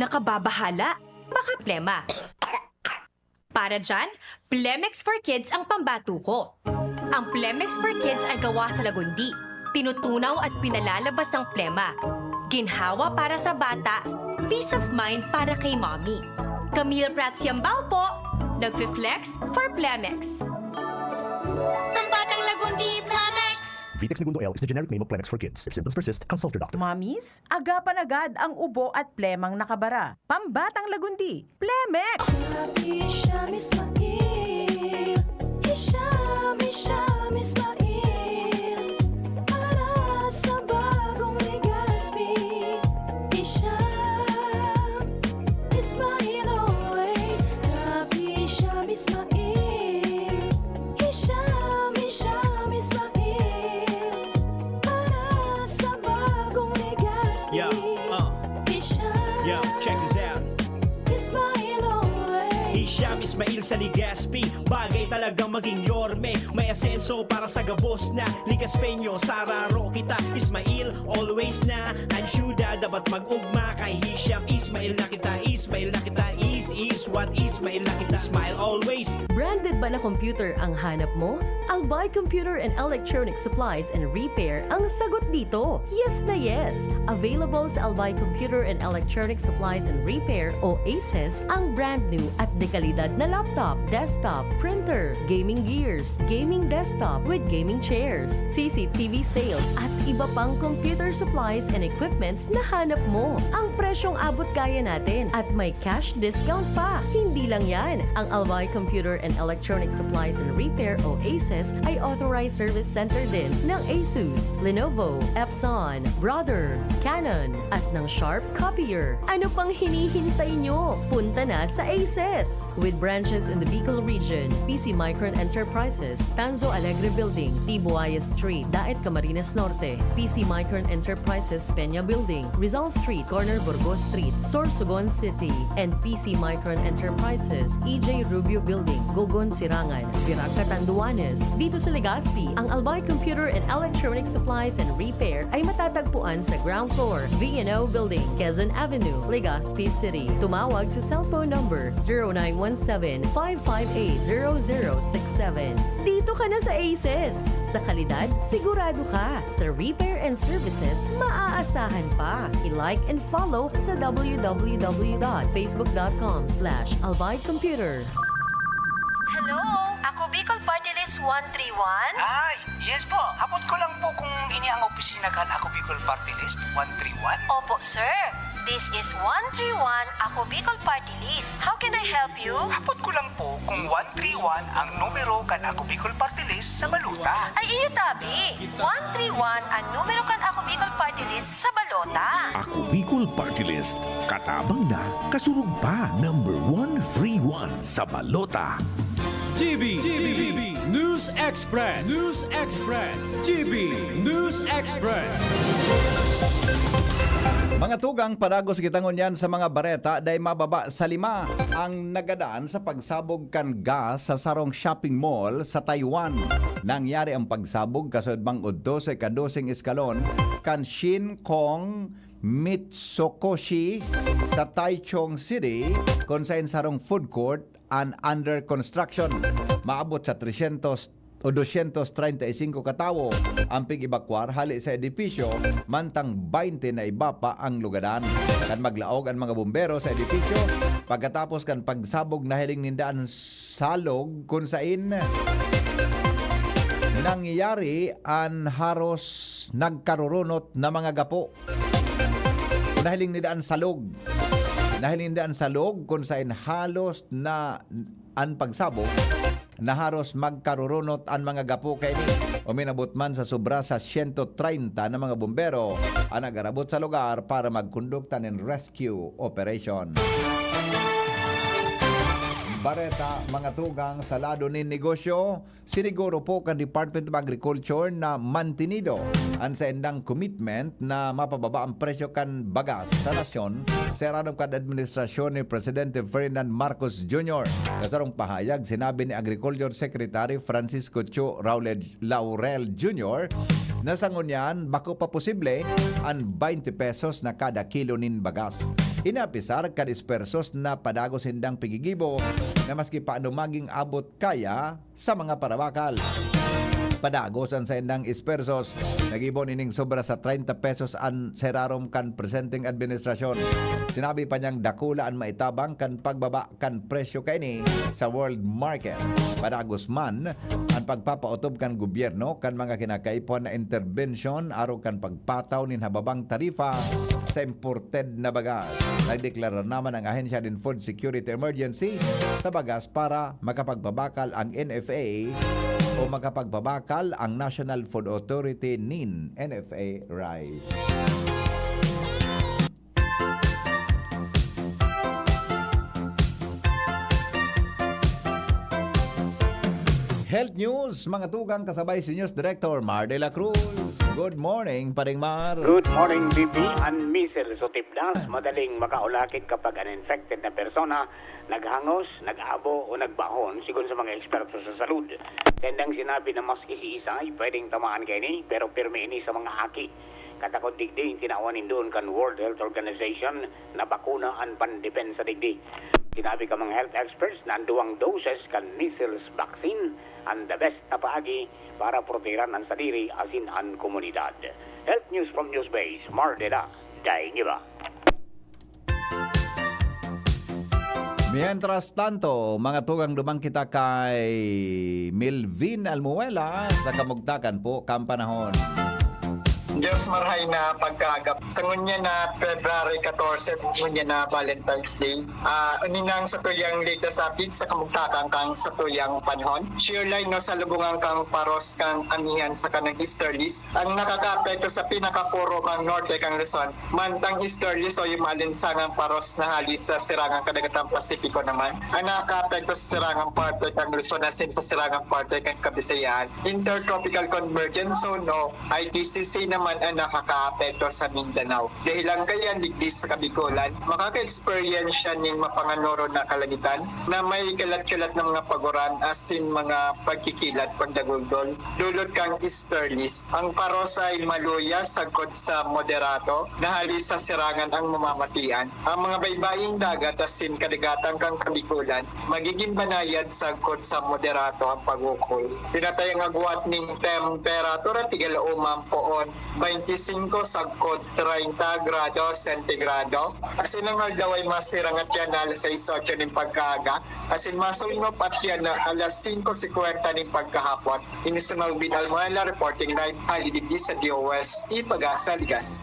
Nakababahala? Baka plema. Para dyan, Plemex for Kids ang pambato ko. Ang Plemex for Kids ay gawa sa lagundi. Tinutunaw at pinalalabas ang plema. Ginhawa para sa bata, peace of mind para kay mommy. Camille Prats Yambao po, nagfi-flex for Plemex. Ang batang lagundi, Plemex! Vitex Negundo L is the generic name of Plemex for kids. If symptoms persist, consult your doctor. Mommies, agapan agad ang ubo at plemang nakabara. Pambatang lagundi, Plemex! Hisham Ismail Hisham, Hisham Ismail Para sa bagong Legazpi Hisham Ismail always Love Hisham Ismail Hisham, Hisham Ismail Para sa bagong Legazpi Yeah, uh, Hisham yeah, check this out. Ismail always Hisham Ismail sa Legazpi. Bagay talagang maging yorme. May asenso para sa gabos na Legazpeño. Sararo kita, Ismail, always na. Ansyuda, dapat mag-ugma kay Hisham Ismail na kita. Ismail na kita, is, is what Ismail na kita. Smile always. Branded ba na computer ang hanap mo? Albay Computer and Electronic Supplies and Repair ang sagot dito. Yes na yes! Available sa Albay Computer and Electronic Supplies and Repair o ACES ang brand new at dekalidad na laptop, desktop, printer, gaming gears, gaming desktop with gaming chairs, C C T V sales at iba pang computer supplies and equipments na hanap mo. Ang presyong abot kaya natin at may cash discount pa. Hindi lang yan, ang Albay Computer and Electronic Supplies and Repair o ACES ay authorized service center din ng Asus, Lenovo, Epson, Brother, Canon, at ng Sharp Copier. Ano pang hinihintay nyo? Punta na sa ACES! With branches in the Bicol region, P C Micron Enterprises, Tanzo Alegre Building, Tibuaya Street, Daet, Camarines Norte, P C Micron Enterprises, Peña Building, Rizal Street, corner Burgos Street, Sorsogon City, and P C Micron Enterprises, E J Rubio Building, Gogon, Sirangan, Virac, Catanduanes. Dito sa Legazpi, ang Albay Computer and Electronic Supplies and Repair ay matatagpuan sa ground floor, V and O Building, Quezon Avenue, Legazpi City. Tumawag sa cellphone number zero nine one seven, five five eight, zero zero six seven. Dito ka na sa ACES! Sa kalidad, sigurado ka! Sa repair and services, maaasahan pa! I-like and follow sa w w w dot facebook dot com slash albay computer. Hello! Ako Bicol Party List one three one? Ay, yes po. Hapot ko lang po kung ini ang opisina kan Ako Bicol Party List one three one. Opo, sir. This is one three one Ako Bicol Party List. How can I help you? Hapot ko lang po kung one three one ang numero kan Ako Bicol Party List sa balota. Ay, iyo tabi. One three one ang numero kan Ako Bicol Party List sa balota. Ako Bicol Party List. Katabang na, kasurog pa. Number one three one sa balota. G B, G B, News Express, News Express, G B News Express. Mga tugang, padagos kita ngunyan sa mga bareta, dai mababa sa lima ang nagadan sa pagsabog kan gas sa sarong shopping mall sa Taiwan. Nangyari ang pagsabog kasod bang udto sa ikadoseng eskalon kan Shin Kong Mitsukoshi sa Taichung City, kun saen sarong food court an under construction. Maabot sa tresyentos o dosyentos treinta y cinco ka tawo ang pig-ebakwar hali sa edipisyo, mantang baynte na iba pa ang lugadan. Kan maglaog an mga bombero sa edipisyo, pagkatapos kan pagsabog, nahiling ninda an salog kun sain nangyari an haros nagkarurunot na mga gapo. Nahiling ninda an salog. Nahiling ninda an salog kun sain halos na an pagsabog na haros magkarurunot an mga gapo kaini. Uminabot man sa sobra sa siyento treinta na mga bombero an nag-arabot sa lugar para magkondukta nin rescue operation. Bareta, mga tugang, sa lado nin negosyo, siniguro po kan Department of Agriculture na mantenido an saindang commitment na mapababa ang presyo kan bagas sa nasyon, sa irarom kan administrasyon ni Presidente Ferdinand Marcos Junior. Sa sarong pahayag, sinabi ni Agriculture Secretary Francisco Chu Raulel, Laurel Junior na sa ngunyan, bako pa posible an baynte pesos na kada kilo nin bagas. Ini apisar kan espersos na padagos sindang pigigibo na maski paano maging abot kaya sa mga parabakal. Padagos an saindang espersos, nagibon ining sobra sa treinta pesos an sa irarom kan presenteng administrasyon. Sinabi pa niyang dakula an maitabang kan pagbaba kan presyo kaini sa world market. Padagos man an pagpapaotob kan gobyerno kan mga kinakaipuhan na interbensyon arog kan pagpataw nin hababang tarifa sa imported na bagas. Nagdeklarar naman ang ahensya nin food security emergency sa bagas para makapagpabakal ang N F A o makapagpabakal ang National Food Authority nin N F A rice. Health News, mga tugang, kasabay si News Director Mar de la Cruz. Good morning, Paring Mar. Good morning, B P. An measles o tibdas, madaling makaulakit kapag an infected na persona naghangos, nag-abo o nagbahon, sigon sa mga eksperto sa salud. Saindang sinabi na maski si isa ay pwedeng tamaan kaini, pero pirmi ini sa mga aki. Katakod digdi, tinawan nin duon kan World Health Organization na bakuna an pandepensa digdi. Sinabi kan mga health experts na an duwang doses kan measles vaccine an the best na paagi para protehiran an sadiri asin an komunidad. Health News from Newsbase, Mar de la, Daing Iba. Mientras tanto, mga tugang, duman kita kay Melvin Almuela sa kamugtakan po kan panahon. Diyos, marhay na pagkaagap. Sa ngunyan na February katorse, ngunyan na Valentine's Day. Ah, ini nang satuyang latest update sa kamugtakan kan satuyang panahon. Shear line, no, sa lubungan kan paros kan amihan saka kan easterlies. Ang nakakaapekto sa pinakaporo kan norte kan Luzon. Mantang easterlies o yung maalinsangang paros na hali sa sirangang kadagatan Pasipiko naman, ang nakakaapekto sa sirangang parte kan Luzon asin sa sirangang parte kan Kabisayaan. Intertropical Convergence Zone o I T C C naman ang nakakaapekto sa Mindanao. Dahilan kaiyan digdi sa Kabikolan, makaka-eksperyensya ning mapanganoro na kalangitan na may kalat-kalat na mga paguran asin mga pagkikilat, pagdaguldol, dulot kan easterlies. Ang paros ay maluya sagkod sa moderato na hali sa sirangan ang mamamatian. Ang mga baybaying dagat asin kadagatan kan Kabikolan, magigin banayad sagkod sa moderato ang pag-ukol. Tinatayang agwat ning temperatura tigalaom man poon, baynte singko sagkod treinta grado sentigrado. Asin ang aldaw ay masirangat yan na alas sais otso nin pagkaaga. Asin masulnop at yan na alas singko singkwenta nin pagkahapon. Ini si Melvin Almuela reporting live hali digdi sa D O S T Pag-asa, Ligas.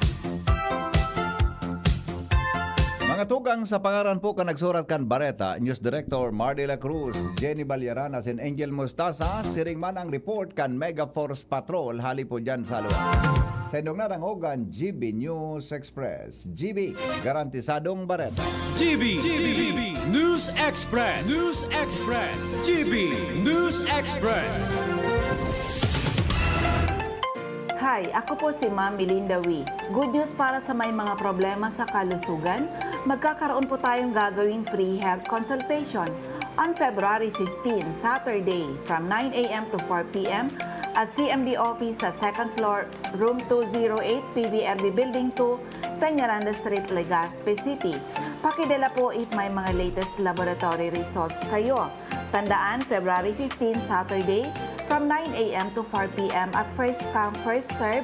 Mga tugang, sa pangaran po kan nagsurat kan bareta, News Director Mar de la Cruz, Jenny Balyarana, asin Angel Mostaza, siring man ang report kan Mega Force Patrol hali po dyan sa lugar. Sa indong narangogan, G B News Express. G B, garantisadong bareta. G B, G B, News Express, News Express, G B News Express. Hi, ako po si Ma'am Melinda Wee. Good news para sa may mga problema sa kalusugan, magkakaroon po tayong gagawing free health consultation on February fifteen, Saturday, from nine a m to four p m at C M D office sa second floor, room two zero eight, P B R B Building two, Peñaranda Street, Legazpi City. Pakidala po if may mga latest laboratory results kayo. Tandaan, February fifteen, Saturday, from nine a m to four p m at first come, first serve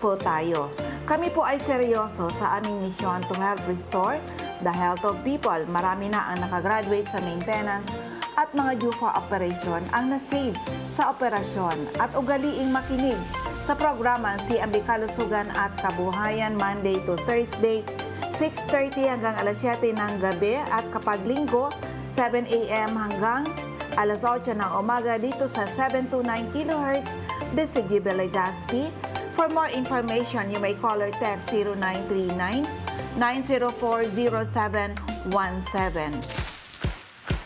po tayo. Kami po ay seryoso sa aming misyon to help restore the health of people. Marami na ang nakagraduate sa maintenance at mga due for operation ang na-save sa operasyon at ugaliing makinig sa programang C M B Kalusugan at Kabuhayan, Monday to Thursday, six thirty hanggang alas siyete ng gabi, at kapag Linggo, seven a m hanggang alas otso ng umaga dito sa seven two nine kilohertz, D Z G B Legazpi. For more information, you may call or text zero nine three nine, nine zero four, zero seven one seven.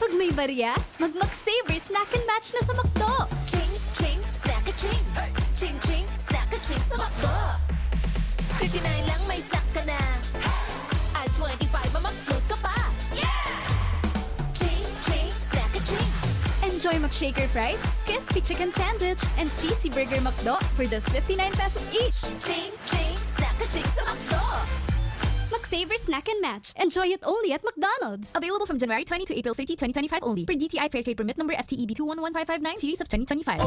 Pag may barya, mag-McSaver Snack and Match na sa McDo! Ching, ching, snack a ching. Ching, ching, snack a ching sa McDo. fifty-nine lang may snack ka na. At twenty-five mamag-float ka pa. Yeah! Ching, ching, snack a ching. Enjoy McShaker Fries, Crispy Chicken Sandwich, and Cheesy Burger McDo for just fifty-nine pesos each! Ching, ching, snack a ching sa McDo. McSaver Snack and Match. Enjoy it only at McDonald's. Available from January twenty to April thirty, twenty twenty-five only. Per D T I Fair Trade Permit Number F T E B two one one five five nine series of twenty twenty-five.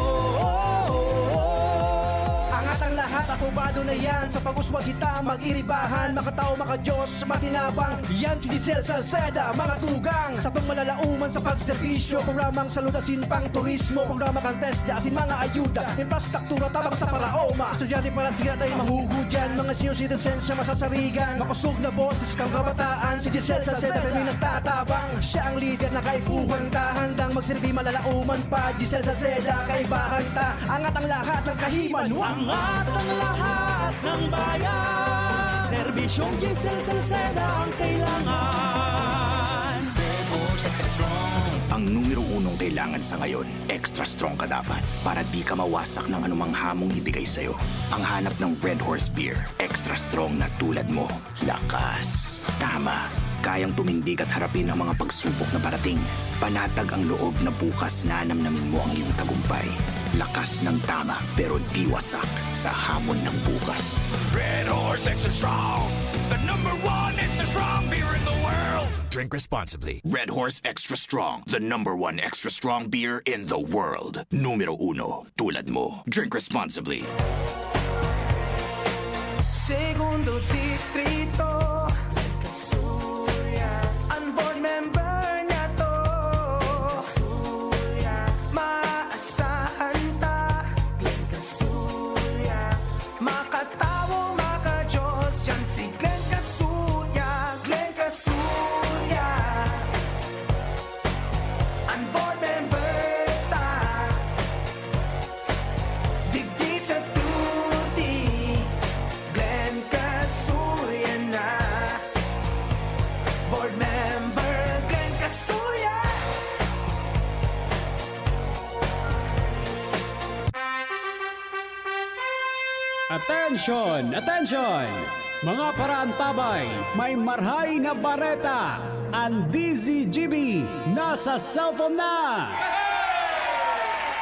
Angat ang lahat, apobado na yan. Sa pag-uswag kita, mag-iribahan. Makatao, makadiyos, matinabang. Yan si Giselle Salceda, mga tugang. Satong malalauman sa pagserbisyo. Programang salud asin pang turismo. Programa kan TESDA asin mga ayuda. Infrastruktura tabang sa paraoma. Estudyante para siya tayo mahugudyan. Mga senior citizens siya masasarigan. Makosog na boses kang kabataan. Si Giselle Salceda, kami nagtatabang. Siya ang lider na kaipuhan ta. Handang magserbi malalauman pa. Giselle Salceda, kaibahan ta. Angat ang lahat ng kahiman. Angat ang lahat ng bayan. Serbisyong Giselle Salceda ang kailangan. Ang numero unong kailangan sa ngayon, extra strong ka dapat para di ka mawasak ng anumang hamong ibigay sa'yo. Ang hanap ng Red Horse Beer, extra strong na tulad mo. Lakas. Tama. Kayang tumindig at harapin ang mga pagsubok na parating. Panatag ang loob na bukas nanamnamin mo ang iyong tagumpay. Lakas ng tama, pero di wasak sa hamon ng bukas. Red Horse Extra Strong, the number one extra strong beer in the world. Drink responsibly. Red Horse Extra Strong, the number one extra strong beer in the world. Numero uno, tulad mo. Drink responsibly. Segundo Distrito, Kasuya. Ang board member niya to, Kasuya. Maasahan ta, Glenn Kasuya. Makatawo, makajos, yan si Glenn Kasuya. Glenn Kasuya. Ang board member ta. Digdi sa tuti, Glenn Kasuya na. Board member, Glenn Kasuya. Attention! Attention! Mga paraantabay, may marhay na bareta! Ang D Z G B nasa cellphone na!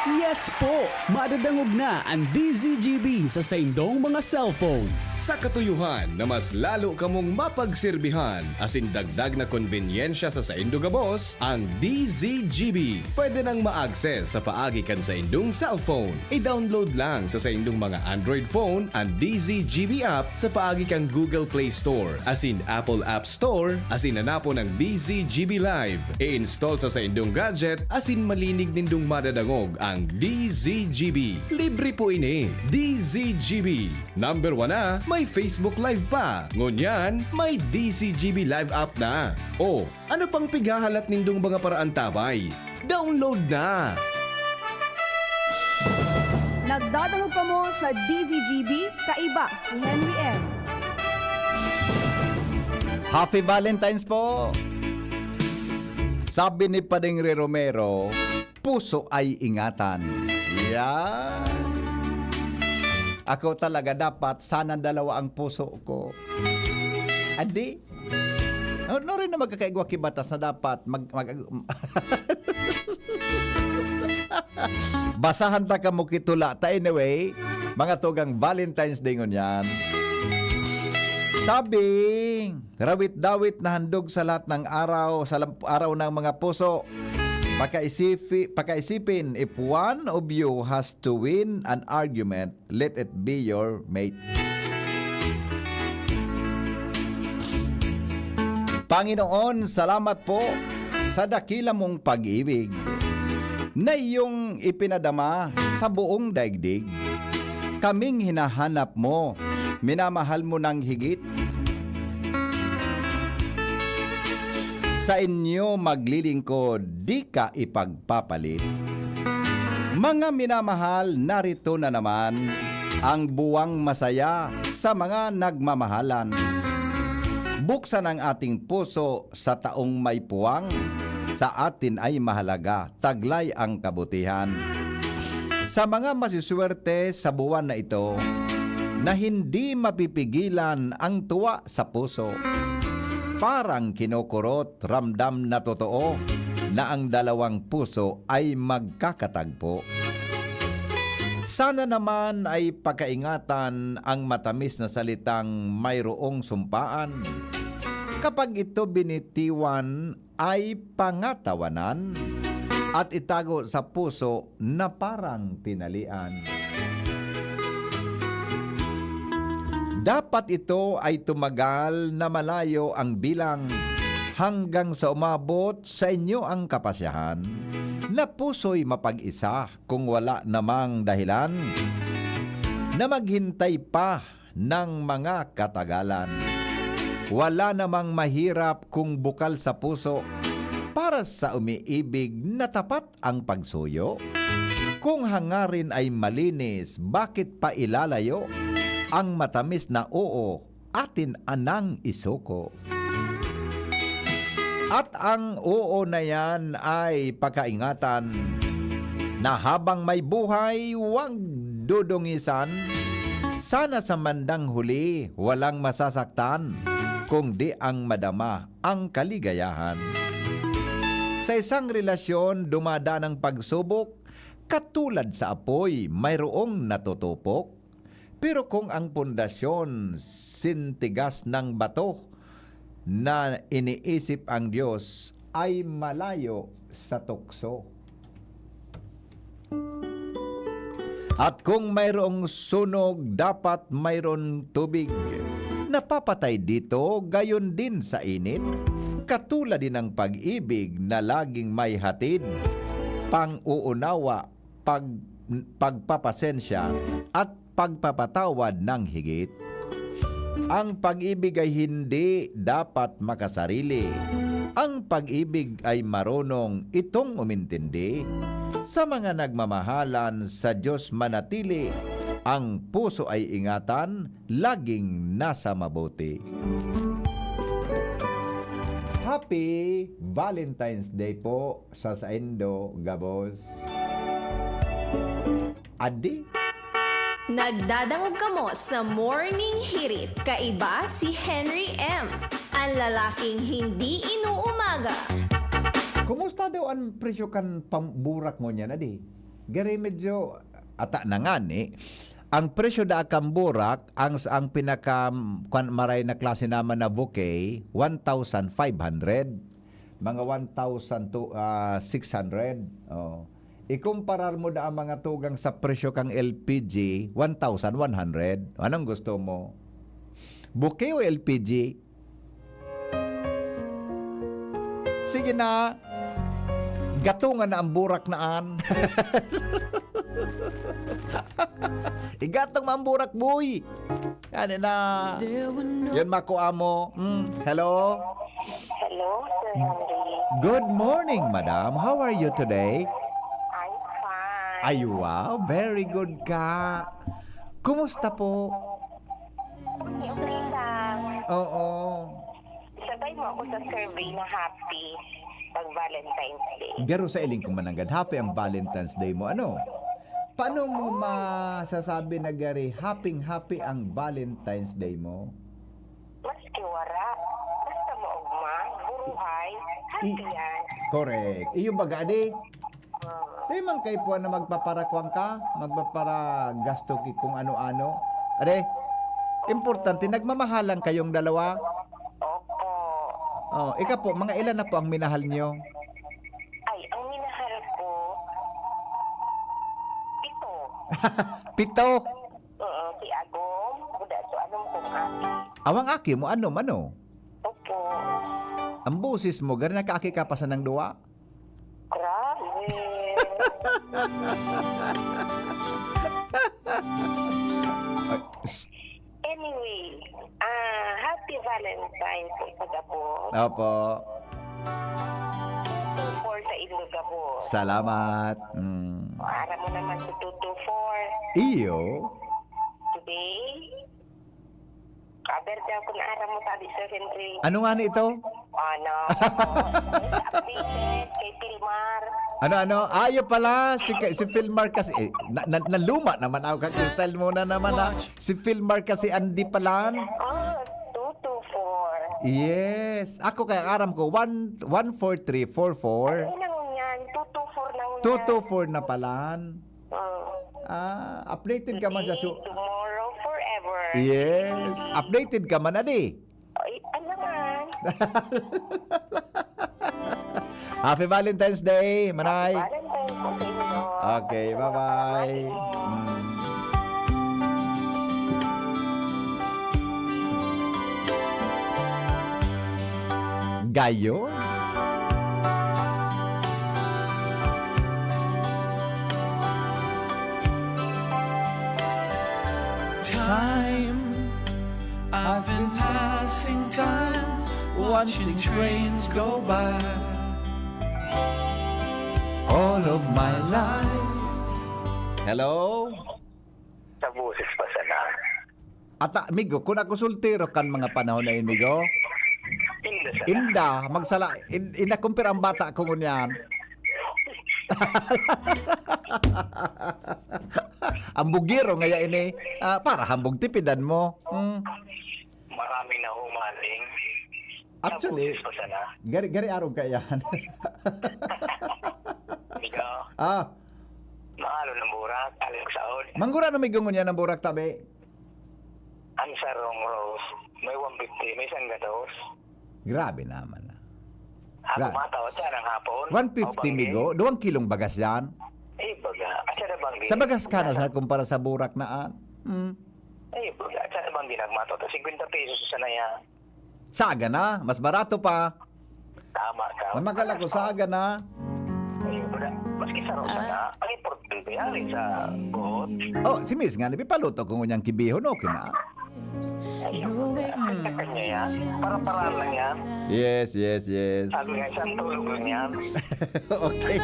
Yes po! Madadangog na ang D Z G B sa saindong mga cellphone. Sa katuyuhan na mas lalo kamong mapagserbihan, asin dagdag na konbenyensya sa saindo gabos, ang D Z G B pwede nang ma-access sa paagi kan saindong cellphone. I-download lang sa saindong mga Android phone ang D Z G B app sa paagi kan Google Play Store asin Apple App Store, asin hanapon ang D Z G B Live. I-install sa saindong gadget asin malinig nindong madadangog ang D Z G B. Libre po ini. D Z G B. Number one na, may Facebook Live pa. Ngunyan, may D Z G B Live app na. O, ano pang pighahalat nindong mga paraantabay? Download na! Nagdadangog kamo sa D Z G B, kaiba si Henry M. Happy Valentine's po! Sabi ni Padre Romero, puso ay ingatan. Yan. Ako talaga dapat sana dalawa ang puso ko. Adi? No, no rin na magkakaigwa ki batas na dapat mag, mag Basahan ta kamo kitula. Ta anyway, mga tugang, Valentine's Day ngunyan. Sabi, rawit-dawit na handog sa lahat ng araw, sa lam- araw ng mga puso. Pakaisipi, pakaisipin, if one of you has to win an argument, let it be your mate. Panginoon, salamat po sa dakila mong pag-ibig na iyong ipinadama sa buong daigdig. Kaming hinahanap mo, minamahal mo ng higit. Sa inyo maglilingkod, di ka ipagpapalit. Mga minamahal, narito na naman ang buwang masaya sa mga nagmamahalan. Buksan ang ating puso sa taong may puwang. Sa atin ay mahalaga, taglay ang kabutihan. Sa mga masiswerte sa buwan na ito, na hindi mapipigilan ang tuwa sa puso, parang kinukurot, ramdam na totoo na ang dalawang puso ay magkakatagpo. Sana naman ay pakaingatan ang matamis na salitang mayroong sumpaan. Kapag ito binitiwan, ay pangatawanan at itago sa puso na parang tinalian. Dapat ito ay tumagal na malayo ang bilang hanggang sa umabot sa inyo ang kapasyahan na puso'y mapag-isa kung wala namang dahilan na maghintay pa ng mga katagalan. Wala namang mahirap kung bukal sa puso para sa umiibig na tapat ang pagsuyo. Kung hangarin ay malinis, bakit pa ilalayo ang matamis na oo atin anang isuko? At ang oo na yan ay pakaingatan na habang may buhay, wag dodongisan. Sana sa mandang huli, walang masasaktan, kung di ang madama ang kaligayahan. Sa isang relasyon, dumadaan ang pagsubok, katulad sa apoy, mayroong natutupok. Pero kung ang pundasyon sintigas ng bato na iniisip ang Diyos ay malayo sa tukso. At kung mayroong sunog, dapat mayroon tubig. Napapatay dito, gayon din sa init. Katulad din ng pag-ibig na laging may hatid, pang-uunawa, pag-, pagpapasensya, at pagpapatawad ng higit. Ang pag-ibig ay hindi dapat makasarili. Ang pag-ibig ay marunong itong umintindi. Sa mga nagmamahalan, sa Diyos manatili. Ang puso ay ingatan, laging nasa mabuti. Happy Valentine's Day po sa saindo gabos. Adi? Nagdadangog kamo sa Morning Hirit. Kaiba si Henry M, ang lalaking hindi inuumaga. Kumusta daw ang presyo kan pamburak ngunyan, adi? Gari medyo ata na ngani. Ang presyo da kan burak, ang, ang pinaka, kwan, maray na klase naman na bouquet, one thousand five hundred. Mga one thousand to, ah, six hundred. Oh. Ikumparar mo da ang mga tugang sa presyo kang L P G, one thousand one hundred. Anong gusto mo? Bouquet o L P G? Sige na. Katungan na ang burak na an. Igatong man burak, boy. Yan na. Yan, makua mo. Mm, hello? Hello, Sir Henry. Good morning, madam. How are you today? I'm fine. Ay, wow. Very good ka. Kumusta po? Okay, okay lang. Oo. Sabay mo ako sa survey na happy pag Valentine's Day. Garo sa iling ko mananggad, happy ang Valentine's Day mo. Ano? Paano mo masasabi na gari happy-happy ang Valentine's Day mo? Maski wara, basta maugma, buruhay, happy I- yan. Correct. Iyo baga, adi? Di man kay puwan na magpaparakwang ka, magpaparagasto ki kung ano-ano. Ade, importante, nagmamahalan kayong dalawa? Opo. Oh, ika po, mga ilan na po ang minahal niyo? Ay, ang minahal ko, pito. Pito? Oo, si Agom, Budaso, Anom kong aki. Awang aki mo, Anom, ano? Opo. Ang boses mo, gari nakaaki ka pa sa nang duwa? Grabe. Ay, s- Anyway, ah, happy Valentine po sa gabos. Opo. Two four sa indo gabos. Salamat. Mm. Aram mo naman si two two four. Iyo. Today, Kaber daw kun aram mo sabi, Sir Henry. Ano nga ni ito? Ano? Updated kay Pilmar. Ano, ano? Ah, yun pala, si, si Filmar kasi, eh, na, na, naluma naman ako kasi style mo na naman, ah. Si Filmar kasi Andy Palan. Oh, two two four. Yes. Ako kaya aram ko, one, one four three four four. Ay, nangunyan. Two two four nangunyan. Two two four na palan. Oh. Ah, updated ka man sa Today, su- tomorrow, forever. Yes. Updated ka man, adi? Ay, alangan. Happy Valentine's Day, Manay. Valentine's po sa inyo. Okay, bye-bye. Happy mo. Mm. Gayo? Time, I've been passing time, watching trains go by. All of my life. Hello? Sa boses pa sana. Ata, migo, kun ako soltero kan mga panahon na ini, migo, Inda sana. Inda, magsala, in-, inda kumpir ang bata ko ngunyan. Ang bugiro ngaya ini, ah, para hambog tipidan mo. Hmm. Maraming nahumaling. Actually, Nabusis pa sana. Gari, gari arog ka yan. Ikaw? Ah. Mahalo ng burak, aling saod. Manggura na may gungon yan ang burak, tabi. Ang sarong rose, may one fifty, may sanggatos. Grabe naman, ah. Ako Grabe. Matawa siya ng hapon. One fifty, migo? Duwang kilong bagas yan? Eh, baga. At siya na bang Sa bagas ka na, sa kumpara sa burak na, ah. Hmm. Eh, baga. At siya na bang ginagmato? Tapos fifty pesos sa naya. Saga na, mas barato pa. Tama ka. Mamagal ako, saga na. Ay, wala. Maski sa Rosa na, ang importante, alin sa buhot? Oh, si Miss nga, napipaluto ko ngunyang kibihon, okay na. Ayun, wala. Ang kanya yan. Para-para lang yan. Yes, yes, yes. Sabi nga, isang tulog lang yan. Okay.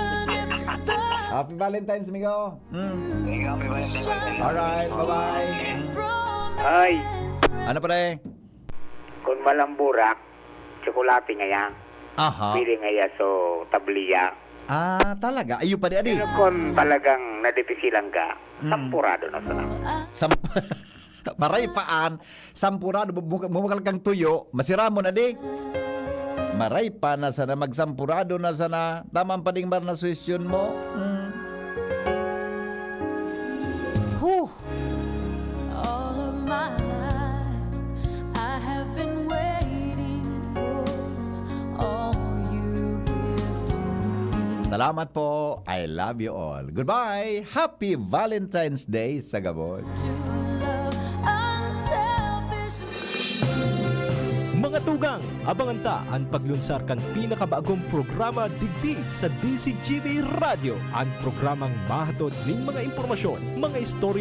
Happy Valentine's, migo. Hmm. Ikaw, may Valentine's. Alright, bye-bye. Ay. Ano, pre? Kun malamburak, tsokolate ngaya. Aha. Pili ngaya so tabliya. Ah, talaga? Ayo pa di, adi. Pero kun talagang nadipisilan ka, Mm. sampurado na sana. Samp-, maray paan, sampurado, bu-, bu-, bumukal kang tuyo, masiramon, adi. Maray pa na sana, magsampurado na sana. Tama ang pading bar na suwestyon mo. Mm. Huh. All of my life, I have been waiting for all you give to me. Salamat po. I love you all. Goodbye. Happy Valentine's Day sa gabos. To love unselfish. Mga tugang, abangan ta an paglunsar kan pinakabagong programa digdi sa D Z G B Radyo, an programang mahatod nin mga impormasyon, mga istorya,